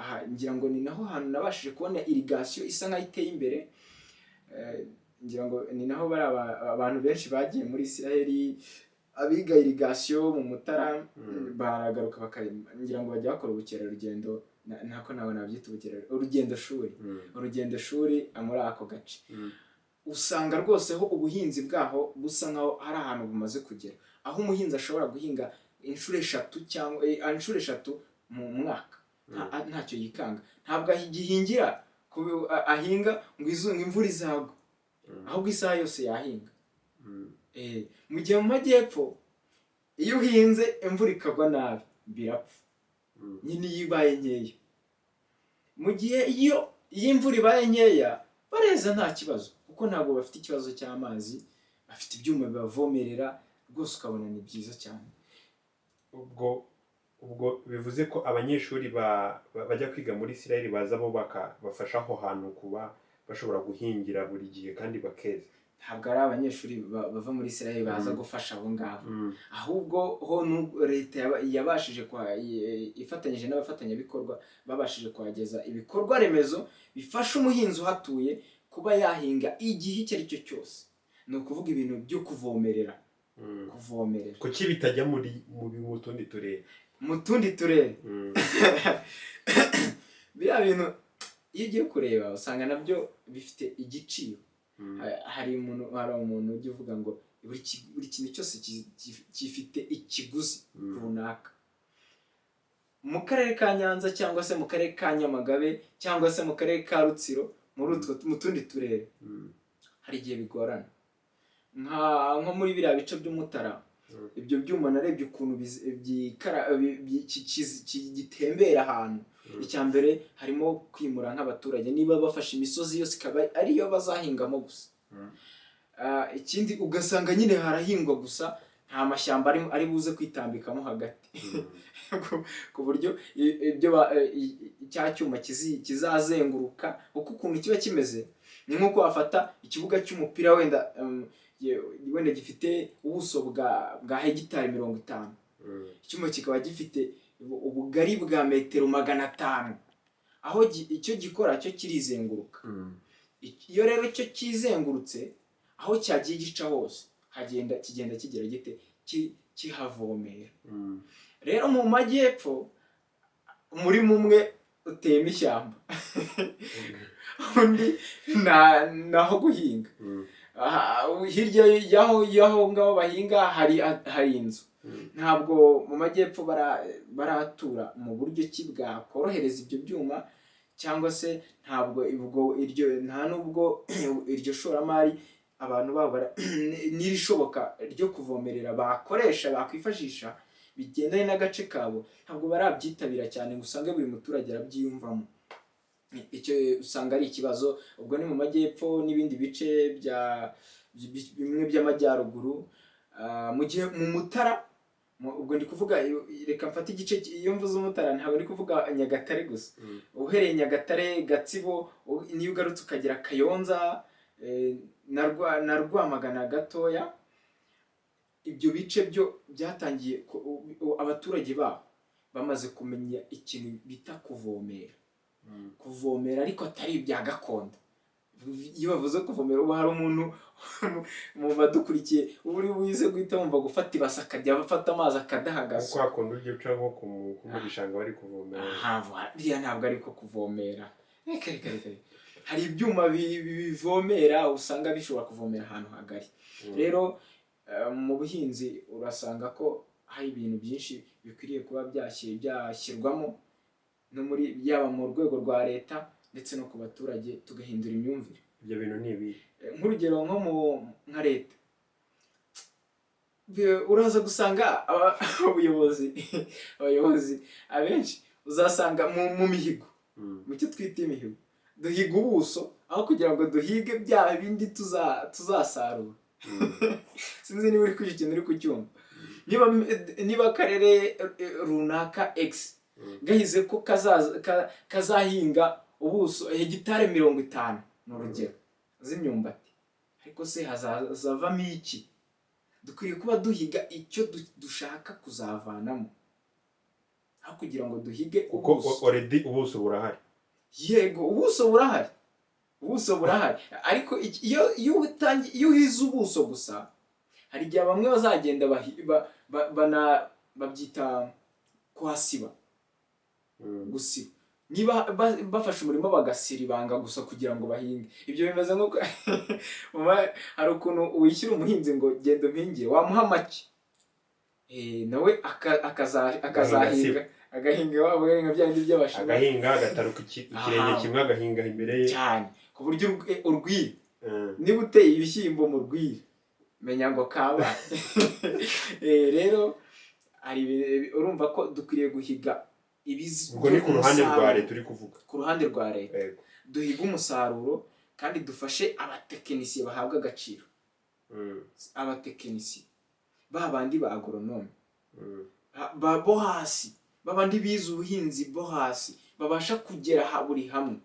aha ngira ngo ni naho hantu nabashije kubona irrigation isa nkaho iteye imbere. Ngira ngo ni naho bari abantu benshi bagiye muri Isiraheli, abiga irrigation mu Mutara, baragaruka ngira ngo bajya bakora ubukerarugendo, ntako nawe nabyita ubukerarugendo, urugendo shuri, urugendo shuri muri ako gace. Usanga rwose ho ubuhinzi bwaho busa nkaho hari ahantu bumaze kugera, aho umuhinzi ashobora guhinga inshuro eshatu cyangwa inshuro eshatu mu mwaka, ntacyo yikanga. Ntabwo agihingira ahinga ngo ngo imvura izagwa, ahubwo isaha yose yahinga. Mu gihe mu majyepfo iyo uhinze imvura ikagwa nabi birapfa nyine iyo ibaye nkeya, mu gihe iyo imvura ibaye nkeya bareza nta kibazo, kuko ntabwo bafite ikibazo cy'amazi, bafite ibyuma bibavomerera rwose, ukabona ni byiza cyane. Ubwo bivuze ko abanyeshuri bajya kwiga muri Israel baza bo bafasha aho hantu kuba bashobora guhingira buri gihe kandi bakeza. Ntabwo ari abanyeshuri bava muri Israel baza gufasha abo ngabo, ahubwo ho leta yabashije ifatanyije n'abafatanyabikorwa babashije kuhageza ibikorwa remezo bifasha umuhinzi uhatuye kuba yahinga igihe icyo ari cyo cyose. Ni ukuvuga ibintu byo kuvomerera, kuvomerera. Kuki bitajya muri mu tundi turere? Mu tundi turere, biriya bintu iyo ugiye kureba usanga nabyo bifite igiciro. Hari umuntu ujya uvuga ngo buri kintu cyose gifite ikiguzi runaka. Mu karere ka Nyanza cyangwa se mu karere ka Nyamagabe cyangwa se mu karere ka Rutsiro, muri utwo mu tundi turere, hari igihe bigorana, nko muri biriya bice by'Umutara. Ibyo byuma narebye ukuntu gitembera ahantu. Icya mbere harimo kwimura nk'abaturage, niba bafashe imisozi yose ikaba ariyo bazahingamo gusa. Ikindi ugasanga nyine harahingwa gusa, nta mashyamba ari buze kwitambikamo hagati, ku buryo ibyo cya cyuma kizazenguruka. Kuko ukuntu kiba kimeze ni nk'uko wafata ikibuga cy'umupira wenda gifite ubuso bwa hegitari 50, icyuma kikaba gifite ubugari bwa metero 500. Aho icyo gikora cyo kirizenguruka. Iyo rero cyo kizengurutse, aho cyagiye gica hose hagenda kigenda kigira gite? Kihavomera. Rero mu majyepfo umurima umwe uteyemo ishyamba. Undi naho guhinga. Aha, hirya y'aho ngaho bahinga hari inzu. Ntabwo mu majyepfo baratura mu buryo ki bwakorohereza ibyo byuma, cyangwa se ntabwo ubwo iryo, nta nubwo iryo shoramari abantu babo n'irishoboka ryo kuvomerera bakoresha, bakwifashisha bigendanye n'agace kabo, ntabwo barabyitabira cyane ngo usange buri muturage arabyiyumvamo. Icyo usanga ari ikibazo. Ubwo ni mu majyepfo n'ibindi bice bya bimwe by'amajyaruguru. Mu gihe mu Mutara, ubwo ndi kuvuga, reka mfate igice, iyo mvuze Umutara ntabwo ndi kuvuga Nyagatare gusa. Uhereye Nyagatare, Gatsibo, niyo ugarutse ukagera Kayonza, na Rwamagana gatoya, ibyo bice byo byatangiye abaturage baho bamaze kumenya ikintu bita kuvomera. Kuvomera ariko atari ibya gakondo. Iyo bavuze kuvomera, ubu hari umuntu mu badukurikiye uba uri buze guhita wumva gufata ibase, akajya afata amazi akadahagaza. Kwa kundi ujya uca nko mu gishanga bari kuvomera. Aha, biriya ntabwo ari ko kuvomera. Reka, reka, reka, reka. Hari ibyuma bivomera, usanga bishobora kuvomera ahantu hagari. Rero mu buhinzi urasanga ko hari ibintu byinshi bikwiriye kuba byashyirwamo, no muri yaba mu rwego rwa leta ndetse no ku baturage, tugahindura imyumvire. Ibyo bintu ni ibihe? Nk'urugero nko mu nka leta, uraza gusanga abayobozi abenshi uzasanga mu mihigo, mu cyo twita imihigo, duhiga ubuso aho kugira ngo duhige bya bindi tuzasarura. Sinzi niba uri kuri icyo kintu, uri kucyumva. Niba akarere runaka X gahize ko kazahinga ubuso hegitari 50, ni urugero, z'imyumbati, ariko se hazavamo iki? Dukwiriye kuba duhiga icyo dushaka kuzavanamo aho kugira ngo duhige Kuko ubuso. Already ubuso burahari. Yego, ubuso burahari, ubuso burahari, ariko iyo uhize ubuso gusa, hari igihe bamwe bazagenda babyita kuhasiba. Gusiba, niba bafashe umurima bagasiribanga gusa kugira ngo bahinge, ibyo bimeze nko hari ukuntu wishyura umuhinzi ngo genda umpingire, wamuha make, nawe akazahinga, agahinga waba nka bya bindi by'Abashinwa. Agahinga, agataruka ikirenge kimwe, agahinga imbere ye. Cyane, ku buryo urwiri, niba uteye ibishyimbo mu rwiri, menya ngo kabaye. Rero hari urumva ko dukwiriye guhiga Ubwo ni ku ruhande rwa umusaruro. leta uri kuvuga. Ku ruhande rwa leta. Yego. Duhiga umusaruro kandi dufashe abatekinisiye bahabwa agaciro. Abatekinisiye ba bandi ba agoronome, bo hasi, babandi bize ubuhinzi bo hasi, babasha kugera buri hamwe.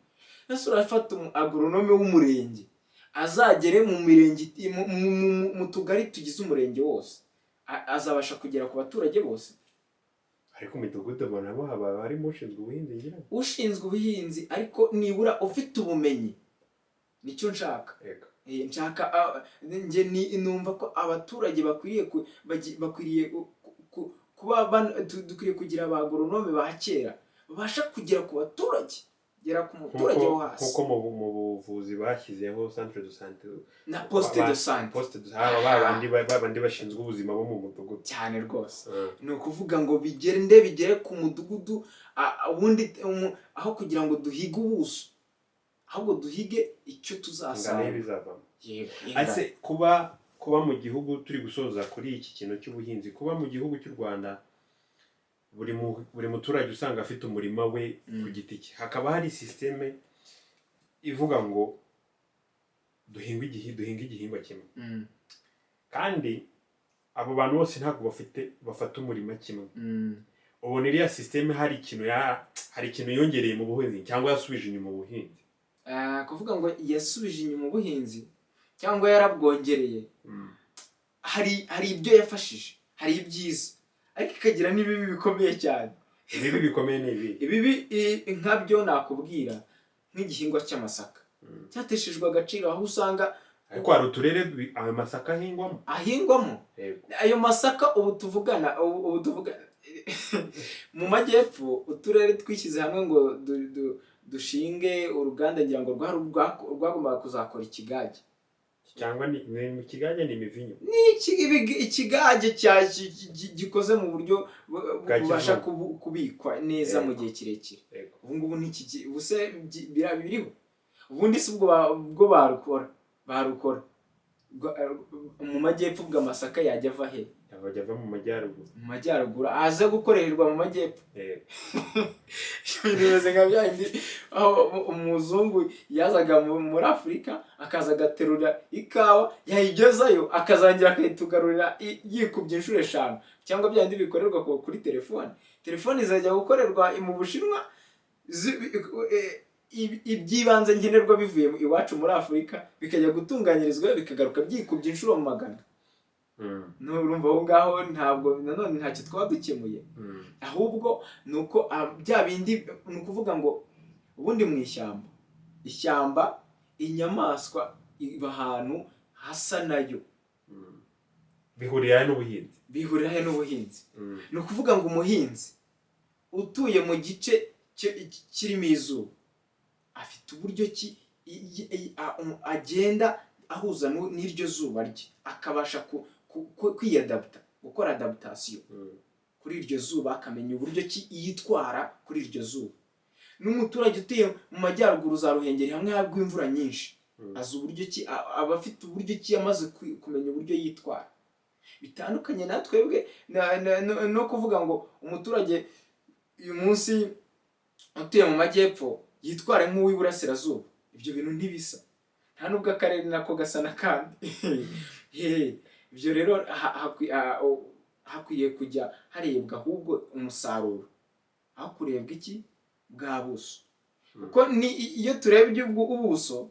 Ese urafata agoronome w'umurenge azagere mu mirenge, mu tugari tugize umurenge wose, azabasha kugera ku baturage bose? Ariko imidugudu nabo haba harimo ushinzwe ubuhinzi, ngira ngo. Ushinzwe ubuhinzi, ariko nibura ufite ubumenyi, nicyo nshaka. Yego. Nshaka njye numva ko abaturage bakwiriye bakwiriye kuba dukwiriye kugira ba agoronome ba kera babasha kugera ku baturage, gera ku muturage wo hasi. Nk'uko mu buvuzi bashyizeho centre de santé Na poste de santé. Poste de haba ba bandi bashinzwe ubuzima bo mu mudugudu. Cyane rwose. Ni ukuvuga ngo bigende bigere ku mudugudu, ubundi aho kugira ngo duhige ubuso, ahubwo duhige icyo Ingano tuzasarura. y'ibizavamo. Yego. Ese kuba mu gihugu, turi gusoza kuri iki kintu cy'ubuhinzi, kuba mu gihugu cy'u Rwanda buri muturage usanga afite umurima we ku giti cye, hakaba hari système ivuga ngo duhinge igihingwa kimwe, kandi abo bantu bose ntabwo bafata umurima kimwe, ubona iriya système hari ikintu yongereye mu buhinzi cyangwa yasubije inyuma ubuhinzi? Kuvuga ngo yasubije inyuma ubuhinzi cyangwa yarabwongereye, hari ibyo yafashije, hari ibyiza, ariko ikagira n'ibibi bikomeye cyane. Ibibi bikomeye ni ibi? Ibibi nkabyo nakubwira nk'igihingwa cy'amasaka cyateshejwe agaciro, aho usanga Ariko hari uturere ayo masaka ahingwamo. Ahingwamo. Yego. Ayo masaka ubu tuvugana, ubu tuvuga mu majyepfo, uturere twishyize hamwe ngo dushinge uruganda, ngira ngo rwari rwagombaga kuzakora ikigage. Cyangwa ni mu kigage, ni imivinyo. Ni ikigage gikoze mu buryo Bwa bubasha kizungu. Kubikwa neza mu gihe kirekire. Ubu ngubu ntikiki, ubuse biriho. Ubundi si ubwo ubwo barukora mu majyepfo, ubwo amasaka yajya ava he? Bajya ava mu majyaruguru. Mu majyaruguru aza gukorerwa mu majyepfo. Ibintu bimeze nka bya bindi aho umuzungu yazaga muri Afurika, akaza agaterura ikawa, yayigezayo akazongera akayitugarurira yikubye inshuro 5, cyangwa bya bindi bikorerwa kuri telefone. Telefone izajya gukorerwa mu Bushinwa, iby'ibanze nkenerwa bivuye iwacu muri Afurika, bikajya gutunganyirizwa, bikagaruka byikubye inshuro magana. Nurumva aho ngaho ntabwo nanone ntacyo twaba dukemuye. Ahubwo ni uko bya bindi, ni ukuvuga ngo ubundi mu ishyamba, ishyamba inyamaswa iba ahantu hasa nayo. Bihurira n'ubuhinzi? Bihurira he n'ubuhinzi? Ni ukuvuga ngo umuhinzi utuye mu gice kirimo izuba afite uburyo ki agenda ahuza n'iryo zuba rye, akabasha kwiyadaputa, gukora adaptation kuri iryo zuba, akamenya uburyo ki yitwara kuri iryo zuba. N'umuturage utuye mu majyaruguru, za Ruhengeri, hamwe hagwa imvura nyinshi, azi uburyo ki aba afite uburyo ki yamaze kumenya uburyo yitwara, bitandukanye na twebwe no kuvuga ngo umuturage uyu munsi utuye mu majyepfo yitware nk'uw'iburasirazuba. Ibyo bintu ntibisa, nta nubwo akarere nako gasa n'akandi. Ibyo rero hakwiye kujya harebwa ahubwo umusaruro aho kurebwa iki bwa buso, kuko ni iyo turebye ubwo ubuso,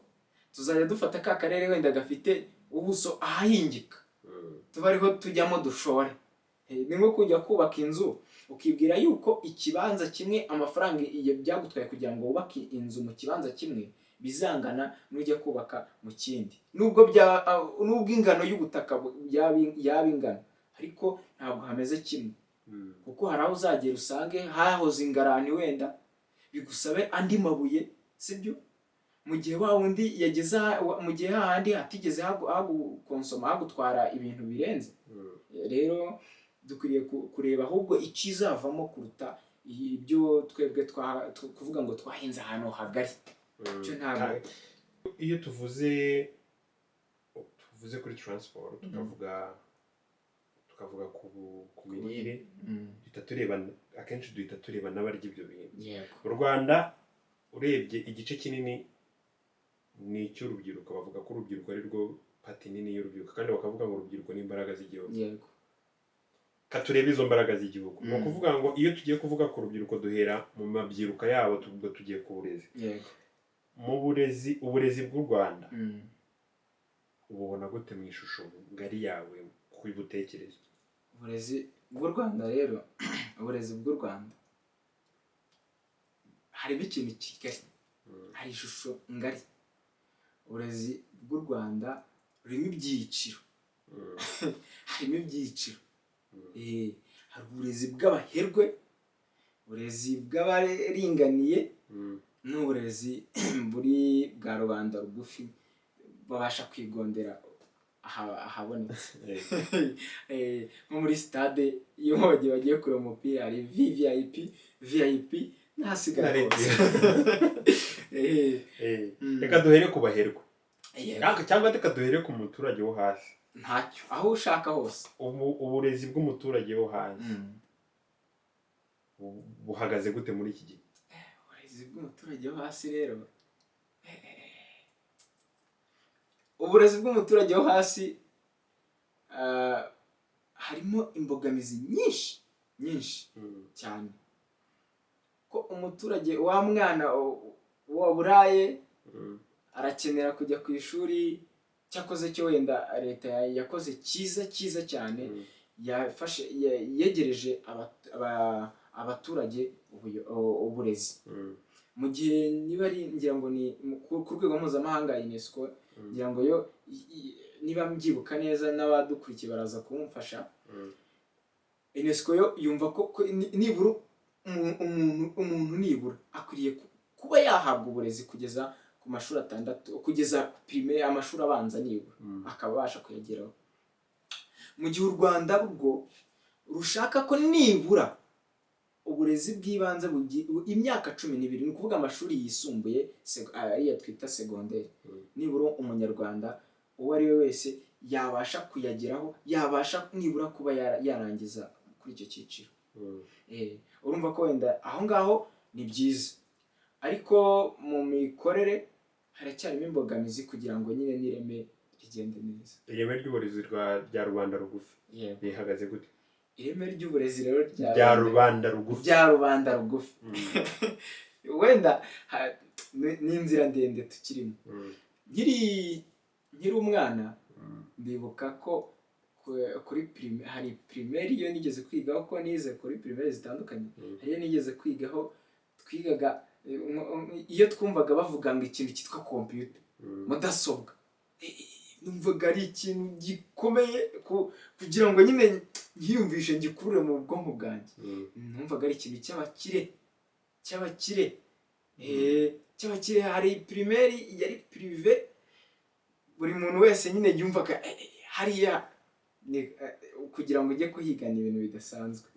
tuzajya dufata ka karere wenda gafite ubuso ahahingika, tuba ariho tujyamo dushore. Ni nko kujya kubaka inzu ukibwira yuko ikibanza kimwe, amafaranga iyo byagutwaye kugira ngo wubake inzu mu kibanza kimwe bizangana n'ujya kubaka mu kindi, nubwo ingano y'ubutaka yaba ingana, ariko ntabwo hameze kimwe, kuko hari aho uzagera usange hahoze ingarani, wenda bigusabe andi mabuye, sibyo? Mu gihe wa wundi yageze mu gihe hahandi hatigeze hagukonsoma, hagutwara ibintu birenze. Rero dukwiriye kureba ahubwo ikizavamo kuruta ibyo twebwe kuvuga ngo twahinze ahantu hagari. Icyo ntabwo Iyo tuvuze kuri transport, tukavuga ku mirire, duhita tureba, akenshi duhita tureba n'abarya ibyo bintu. Mu Rwanda, urebye igice kinini ni icy'urubyiruko. Bavuga ko urubyiruko ari rwo partie nini y'urubyiruko, kandi bakavuga ngo urubyiruko ni imbaraga z'igihugu. Ka turebe izo mbaraga z'igihugu. Ni ukuvuga ngo iyo tugiye kuvuga ku rubyiruko, duhera mu mabyiruka yabo, tuvuga tugiye ku burezi. Mu burezi, uburezi bw'u Rwanda ububona gute mu ishusho ngari yawe kubutekereza? Uburezi bw'u Rwanda rero, uburezi bw'u Rwanda harimo ikintu kigari, hari ishusho ngari. Uburezi bw'u Rwanda rurimo ibyiciro, harimo ibyiciro. Hari uburezi bw'abaherwe, uburezi bw'abaringaniye n'uburezi buri bwa rubanda rugufi babasha kwigondera ahabonetse. Nko muri sitade, iyo bagiye bagiye kureba umupira, hari VVIP, VIP n'ahasigaye Na hose. Reka duhere ku baherwe. Cyangwa reka duhere ku muturage wo hasi. Ntacyo, aho ushaka hose. Uburezi bw'umuturage wo hasi buhagaze gute muri iki gihe? Uburezi bw'umuturage wo hasi rero, uburezi bw'umuturage wo hasi harimo imbogamizi nyinshi nyinshi cyane, ko umuturage wa mwana waburaye arakenera kujya ku ishuri. Cyakoze cyo wenda leta yakoze cyiza cyiza cyane, yafashe yegereje abaturage uburezi. Mu gihe niba ari, ngira ngo ni ku rwego mpuzamahanga, UNESCO, ngira ngo yo niba mbyibuka neza, n'abadukurikiye baraza kumufasha, UNESCO yo yumva ko nibura umuntu nibura akwiriye kuba yahabwa uburezi kugeza ku mashuri 6, kugeza primaire, amashuri abanza nibura akaba abasha kuyageraho, mu gihe u Rwanda rwo rushaka ko nibura uburezi bw'ibanze imyaka 12, ni ukuvuga amashuri yisumbuye, ariya twita segonderi, nibura umunyarwanda uwo ari we wese yabasha kuyageraho, yabasha nibura kuba yarangiza kuri icyo cyiciro. Urumva ko wenda aho ngaho ni byiza, ariko mu mikorere haracyarimo imbogamizi kugira ngo nyine n'ireme rigende neza. Ireme ry'uburezi rya rubanda rugufi Yego. rihagaze gute? Ireme ry'uburezi rero rya rubanda rugufi. Rya rubanda rugufi, wenda ni inzira ndende tukirimo. Nkiri umwana, ndibuka ko kuri hari primaire iyo nigeze kwigaho, ko nize kuri primaire zitandukanye, hari iyo nigeze kwigaho twigaga, iyo twumvaga bavuga ngo ikintu cyitwa computer, mudasobwa, numvaga ari ikintu gikomeye kugira ngo nyine nkiyumvishe, ngikurure mu bwonko bwanjye. Numvaga ari ikintu cy'abakire. Hari primaire yari privé, buri muntu wese nyine yumvaga hariya kugira ngo ujye kuhiga ni ibintu bidasanzwe.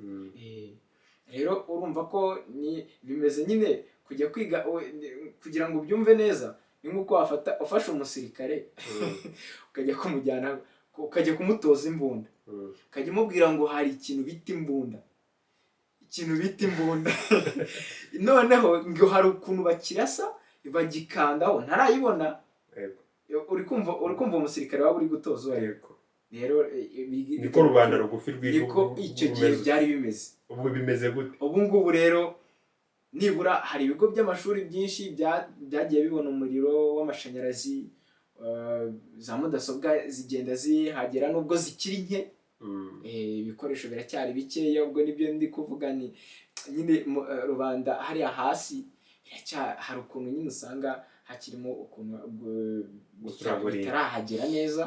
Rero urumva ko ni bimeze nyine kujya kwiga, kugira ngo ubyumve neza, ni nk'uko wafata ufashe umusirikare ukajya kumujyana, ukajya kumutoza imbunda, ukajya umubwira ngo hari ikintu bita imbunda, ikintu bita imbunda, noneho ngo hari ukuntu bakirasa bagikandaho ntarayibona. Uri kumva umusirikare waba uri gutoza uwo ari we. Rero Niko rubanda rugufi rwiga. Niko icyo gihe rumeze. byari bimeze. Ubu bimeze gute? Ubu ngubu rero nibura hari ibigo by'amashuri byinshi byagiye bibona umuriro w'amashanyarazi, za mudasobwa zigenda zihagera nubwo zikiri nke. Ibikoresho biracyari bikeya. Ubwo nibyo ndi kuvuga, ni nyine rubanda hariya hasi hari ukuntu nyine usanga hakirimo ukuntu Guturagurira. bitarahagera neza,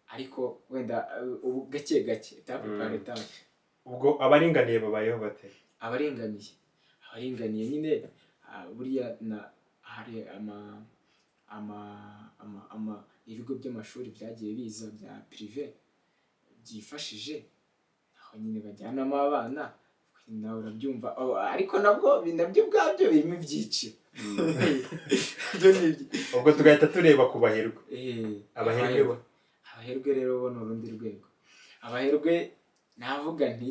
ariko wenda ubu gake gake, étape par étape. Ubwo abaringaniye babayeho bate? Abaringaniye nyine, buriya na hari ama ama ama ibigo by'amashuri byagiye biza bya privé byifashije, aho nyine bajyanamo abana, nawe urabyumva. Oh, ariko nabwo nabyo ubwabyo birimo ibyiciro. Ibyo ni Ubwo tugahita tureba ku baherwe. Abaherwe bo? Abaherwe rero bo ni urundi rwego. Abaherwe navuga nti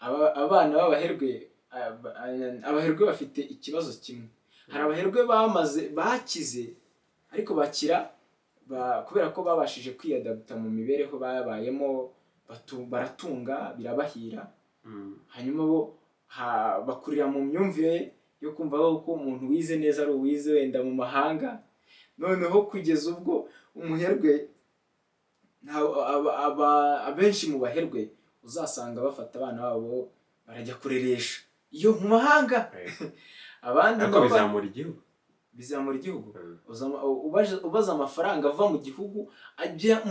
abana b'abaherwe, abaherwe bafite ikibazo kimwe. Hari abaherwe bamaze bakize, ariko bakira kubera ko babashije kwiyadaputa mu mibereho babayemo, baratunga, birabahira. Hanyuma bo bakurira mu myumvire yo kumva ko umuntu wize neza ari uwize wenda mu mahanga. Noneho kugeza ubwo umuherwe abenshi mu baherwe uzasanga bafata abana babo barajya kureresha iyo mu mahanga, abandi Ariko nabo bizamura igihugu. Bizamura igihugu. Ubaza amafaranga ava mu gihugu ajya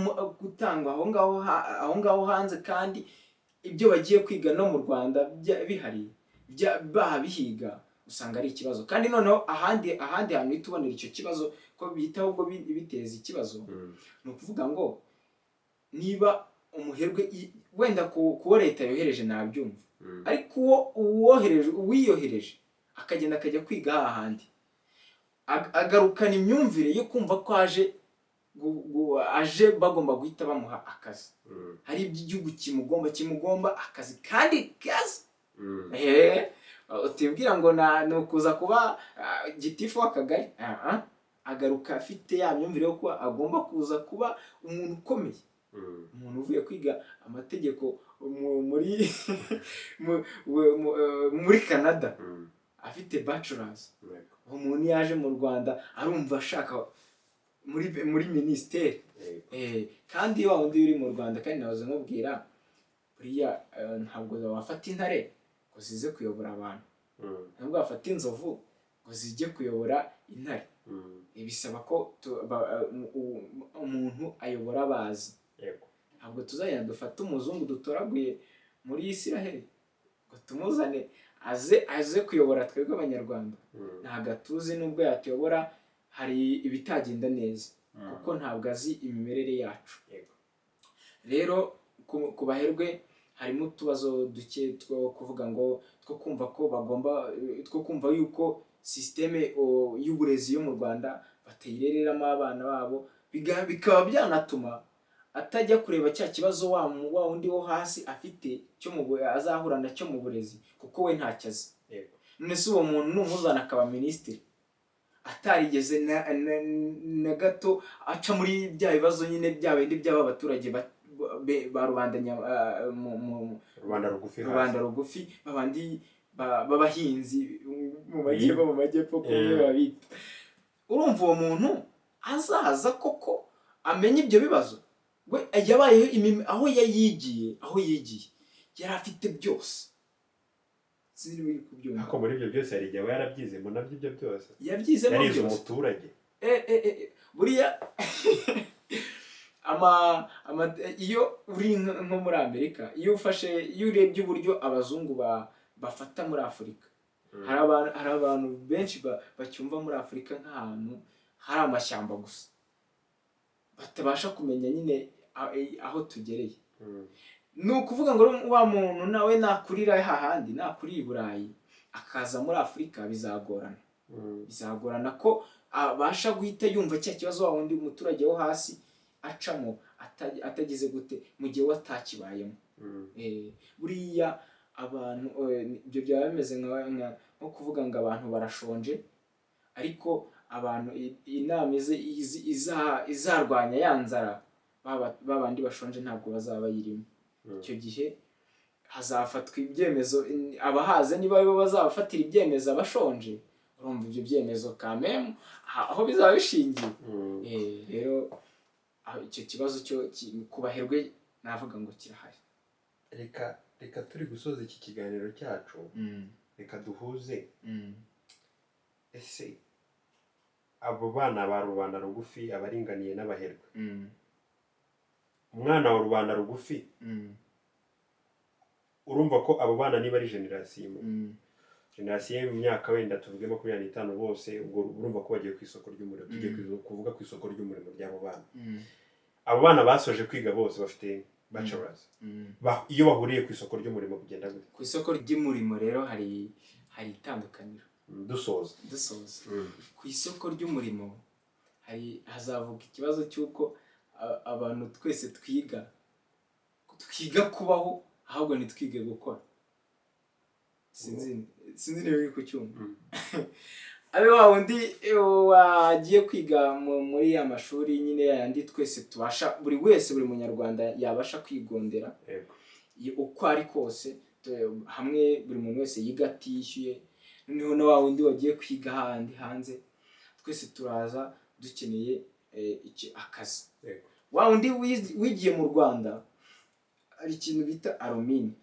gutangwa aho ngaho hanze, kandi ibyo bagiye kwiga no mu Rwanda bihari, babihiga, usanga ari ikibazo. Kandi noneho ahandi hantu uhita ubonera icyo kibazo, ko bihita ahubwo biteza ikibazo, ni ukuvuga ngo niba umuherwe wenda kuwo leta yohereje nabyumva, ariko uwo uwohereje, uwiyohereje akagenda akajya kwiga hahandi, agarukana imyumvire yo kumva ko aje aje bagomba guhita bamuha akazi. Hari ibyo igihugu kimugomba akazi kandi kazi. Utibwira ngo ni ukuza kuba gitifu w'akagari. Ah, ah. Agaruka afite ya myumvire yo kuba agomba kuza kuba umuntu ukomeye, umuntu uvuye kwiga amategeko muri Canada, afite bachelors. Uwo muntu iyo aje mu Rwanda arumva ashaka muri minisiteri. Kandi wa wundi uri mu Rwanda, kandi nahoze nkubwira buriya, ntabwo wafata intare ngo zize kuyobora abantu, ntabwo wafata inzovu ngo zijye kuyobora intare. Bisaba ko umuntu ayobora abazi. Ntabwo tuzagenda dufate umuzungu dutoraguye muri Isiraheli ngo tumuzane. Aze kuyobora twebwe Abanyarwanda, ntabwo atuzi. Nubwo yatuyobora, hari ibitagenda neza kuko ntabwo azi imimerere yacu. Rero ku baherwe harimo utubazo duke two kuvuga ngo two kumva ko bagomba, two kumva yuko système y'uburezi yo mu Rwanda batayirereramo abana babo, bikaba byanatuma atajya kureba cya kibazo wa wundi wo hasi afite cyo azahura nacyo mu burezi, kuko we ntacyo azi. None se uwo muntu numuzana akaba minisitiri atarigeze na gato aca muri bya bibazo nyine, bya bindi by'aba baturage ba rubanda Rubanda rugufi hasi. Rubanda rugufi, babandi b'abahinzi mu majyepfo, mu majyepfo kumwe babita. Urumva uwo muntu azaza koko amenye ibyo bibazo? We yabayeho aho yayigiye, aho yigiye yari afite byose. Sinzi niba uri kubyumva. Ariko muri ibyo byose hari igihe aba yarabyizemo nabyo ibyo byose. Yabyizemo Yarize byose. umuturage. Buriya ama iyo uri nko muri Amerika, iyo ufashe, iyo urebye uburyo abazungu bafata muri Afurika, hari abantu benshi bacyumva muri Afurika nk'ahantu hari amashyamba gusa, batabasha kumenya nyine aho tugereye. Ni ukuvuga ngo rero wa muntu nawe nakurira hahandi, nakurira i Burayi akaza muri Afurika, bizagorana. Bizagorana ko abasha guhita yumva cya kibazo wa wundi umuturage wo hasi acamo atagize gute, mu gihe we atakibayemo. Buriya abantu, ibyo byaba bimeze nko kuvuga ngo abantu barashonje, ariko abantu inama izarwanya ya nzara, ba bandi bashonje ntabwo bazaba bayirimo. Icyo gihe hazafatwa ibyemezo, abahaze niba aribo bazabafatira ibyemezo abashonje, urumva ibyo byemezo kamemu aho bizaba bishingiye. Rero aho icyo kibazo cyo ku baherwe navuga ngo kirahari. Reka turi gusoza iki kiganiro cyacu, reka duhuze. Ese abo bana ba rubanda rugufi, abaringaniye n'abaherwe, umwana wa rubanda rugufi, urumva ko abo bana niba ari génération imwe, génération mu myaka wenda tuvuge 25 bose, ubwo urumva ko bagiye ku isoko ry'umurimo. Tugiye kuvuga ku isoko ry'umurimo ry'abo bana. Abo bana basoje kwiga bose bafite bachelors. Iyo bahuriye ku isoko ry'umurimo kugenda gute? Ku isoko ry'umurimo rero hari itandukaniro. Dusoza. Dusoza, ku isoko ry'umurimo hazavuka ikibazo cy'uko abantu twese twiga kubaho, ahubwo ntitwige gukora. Sinzi niba uri kucyumva. Abe wa wundi wagiye kwiga muri ya mashuri nyine yandi twese tubasha, buri wese, buri munyarwanda yabasha kwigondera, uko ari kose, hamwe buri muntu wese yiga atishyuye. Noneho na wa wundi wagiye kwiga ahandi hanze, twese turaza dukeneye akazi. Wa wundi wigiye mu Rwanda, hari ikintu bita alumni.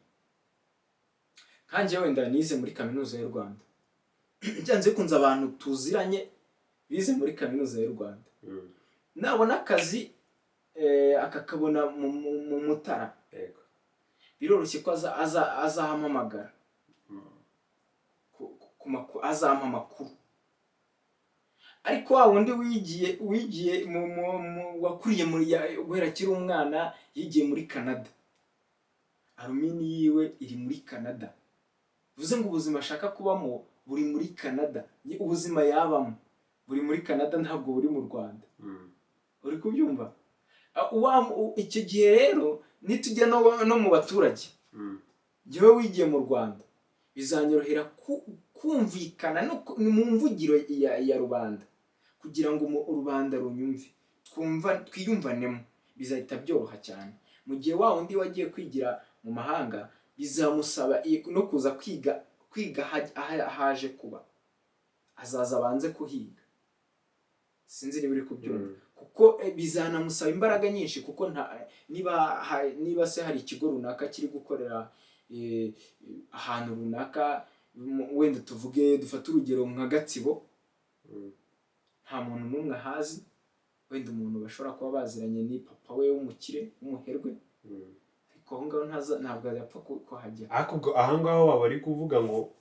Nkanjye wenda nize muri Kaminuza y'u Rwanda, byanze bikunze abantu tuziranye bize muri Kaminuza y'u Rwanda, nabona akazi akakabona mu Mutara, biroroshye ko azahamamagara azampa amakuru. Ariko wa wundi wigiye wakuriye muri guhera akiri umwana yigiye muri Canada, alumni yiwe iri muri Canada, bivuze ngo ubuzima ashaka kubamo buri muri Canada. Ubuzima yabamo buri muri Canada, ntabwo buri mu Rwanda. Uri kubyumva? Icyo gihe rero nitujya no mu baturage, njyewe wigiye mu Rwanda bizanyorohera kumvikana no mu mvugiro ya rubanda, kugira ngo rubanda runyumve, twumva twiyumvanemo, bizahita byoroha cyane. Mu gihe wa wundi wagiye kwigira mu mahanga bizamusaba no kuza kwiga ahaje kuba, azaza abanze kuhiga. Sinzi niba uri kubyumva. Kuko bizanamusaba imbaraga nyinshi, kuko nta niba se hari ikigo runaka kiri gukorera ahantu runaka, wenda tuvuge, dufate urugero nka Gatsibo, nta muntu n'umwe ahazi. Wenda umuntu bashobora kuba baziranye ni papa we w'umukire w'umuherwe, ariko aho ngaho ntabwo yapfa kuhagera. Ariko ubwo aha ngaho waba ari kuvuga ngo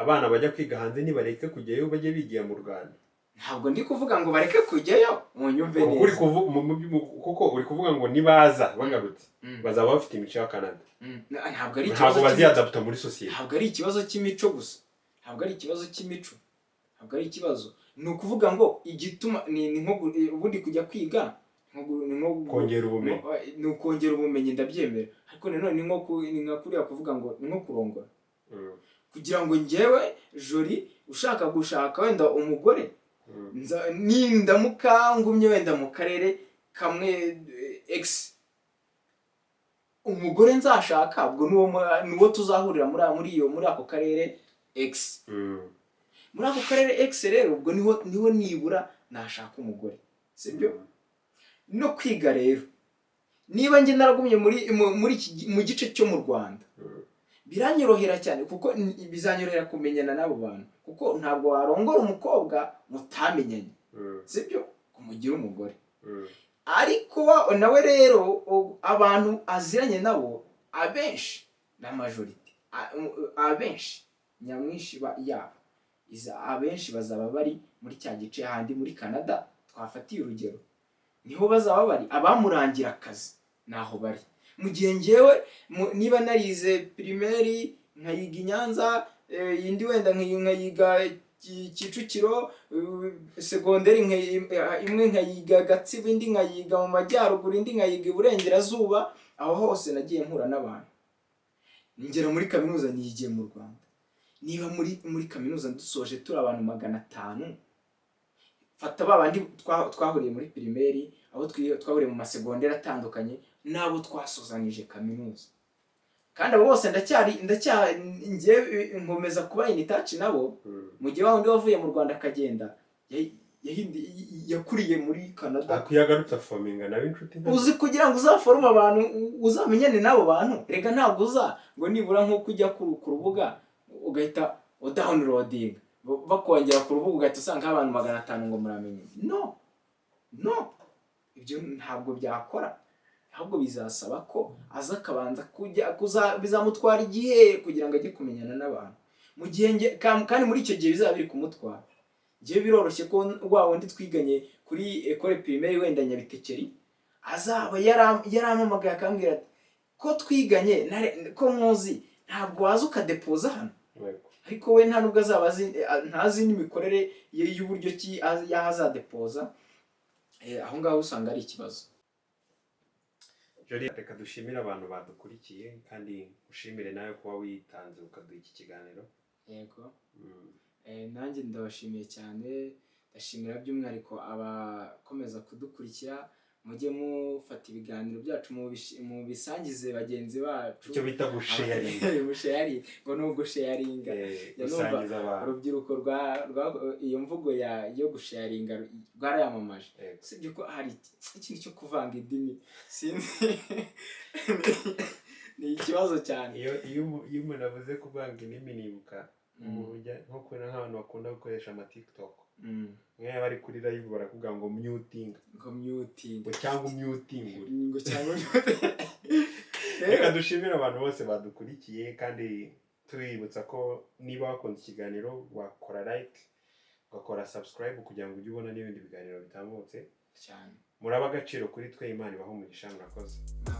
Abana bajya kwiga hanze nibareke kujyayo, bajye bigira mu Rwanda? Ntabwo ndi kuvuga ngo bareke kujyayo, munyumve Kuko uri neza. Kuko uri kuvuga ngo nibaza bagarutse bazaba bafite imico ya Canada. Ntabwo ari Ntabwo ikibazo cy'imico. baziyadapta muri sosiyete. Ntabwo ari ikibazo cy'imico gusa, ntabwo ari ikibazo cy'imico, ntabwo ari ikibazo. Ni ukuvuga ngo igituma ni nko ubundi kujya kwiga ni nko Kongera ubumenyi. Ni ukongera ubumenyi, ndabyemera, ariko nanone ni nka kuriya kuvuga ngo ni nko kurongora. Kugira ngo njyewe Jori ushaka gushaka wenda umugore, nindamuka ngumye wenda mu karere kamwe x, umugore nzashaka ubwo nuwo tuzahurira muri ako karere x. Muri ako karere x rero, ubwo niho nibura nashaka umugore, sibyo? No kwiga rero, niba njye naragumye muri iki mu gice cyo mu Rwanda, biranyorohera cyane, kuko bizanyorohera kumenyana n'abo bantu, kuko ntabwo warongora umukobwa mutamenyanye, sibyo, kumugire umugore. Ariko nawe rero abantu aziranye nabo abenshi na majorité, abenshi nyamwinshi yabo abenshi bazaba bari muri cya gice handi muri Canada twafatiye urugero, niho bazaba bari. Abamurangira akazi naho bari, mu gihe ngewe niba narize primaire nkayiga i Nyanza, indi wenda nkayiga Kicukiro, segonderi imwe nkayiga Gatsibo, indi nkayiga mu majyaruguru, indi nkayiga iburengerazuba, aho hose nagiye mpura n'abantu, ngera muri kaminuza niyigiye mu Rwanda. Niba muri kaminuza dusoje turi abantu 500, fata ba bandi twahuriye muri primaire, abo twahuriye mu masegonderi atandukanye, n'abo twasozanyije kaminuza, kandi abo bose ndacyari njye nkomeza kuba in touch nabo, mu gihe wa wundi wavuye mu Rwanda akagenda yakuriye muri Canada. Ariko iyo agarutse aforminga nawe inshuti Uzi kugira ngo uzaforme abantu, uzamenyane n'abo bantu, reka ntabwo uza ngo nibura nk'uko ujya ku rubuga ugahita udownloadinga, bakongera ku rubuga ugahita usanga abantu 500 ngo muramenye. No, no, ibyo ntabwo byakora. Ahubwo bizasaba ko aza akabanza kujya bizamutwara igihe kugira ngo ajye kumenyana n'abantu, mu gihe kandi muri icyo gihe bizaba biri kumutwara, njyewe biroroshye ko wa wundi twiganye kuri école primaire wenda Nyabitekeri azaba yarampamagaye akambwira ati: "Ko twiganye, ko nkuzi, ntabwo waza ukadepoza hano?" Ariko we nta nubwo azaba azi, ntazi n'imikorere ye y'uburyo ki y'aho azadepoza. Aho ngaho usanga ari ikibazo. Jolly, reka dushimire abantu badukurikiye, kandi ushimire nawe kuba witanze ukaduha iki kiganiro. Yego. Nanjye ndabashimiye cyane, ndashimira by'umwihariko abakomeza kudukurikira. Mujye mufata ibiganiro byacu mubisangize bagenzi bacu. Icyo bita gusharinga. Gusharinga, ngo ni ugusharinga. Ya, numva Gusangiza abantu. Urubyiruko rwa iyo mvugo yo gusharinga rwarayamamaje. Usibye ko hari ikintu cyo kuvanga indimi, sinzi, ni ikibazo cyane. Iyo umuntu avuze kuvanga indimi, nibuka umuntu nko kubona nk'abantu bakunda gukoresha ama TikTok, nk'iyo bari kuri live barakubwira ngo muting, Ngo muting. Ngo cyangwa umutingure. Ngo cyangwa. Reka dushimire abantu bose badukurikiye, kandi tubibutsa ko niba wakunze ikiganiro wakora like, ugakora subscribe kugira ngo ujye ubona n'ibindi biganiro bitambutse. Cyane. Muraba agaciro kuri twe. Imana ibahe umugisha, murakoze. Murakoze.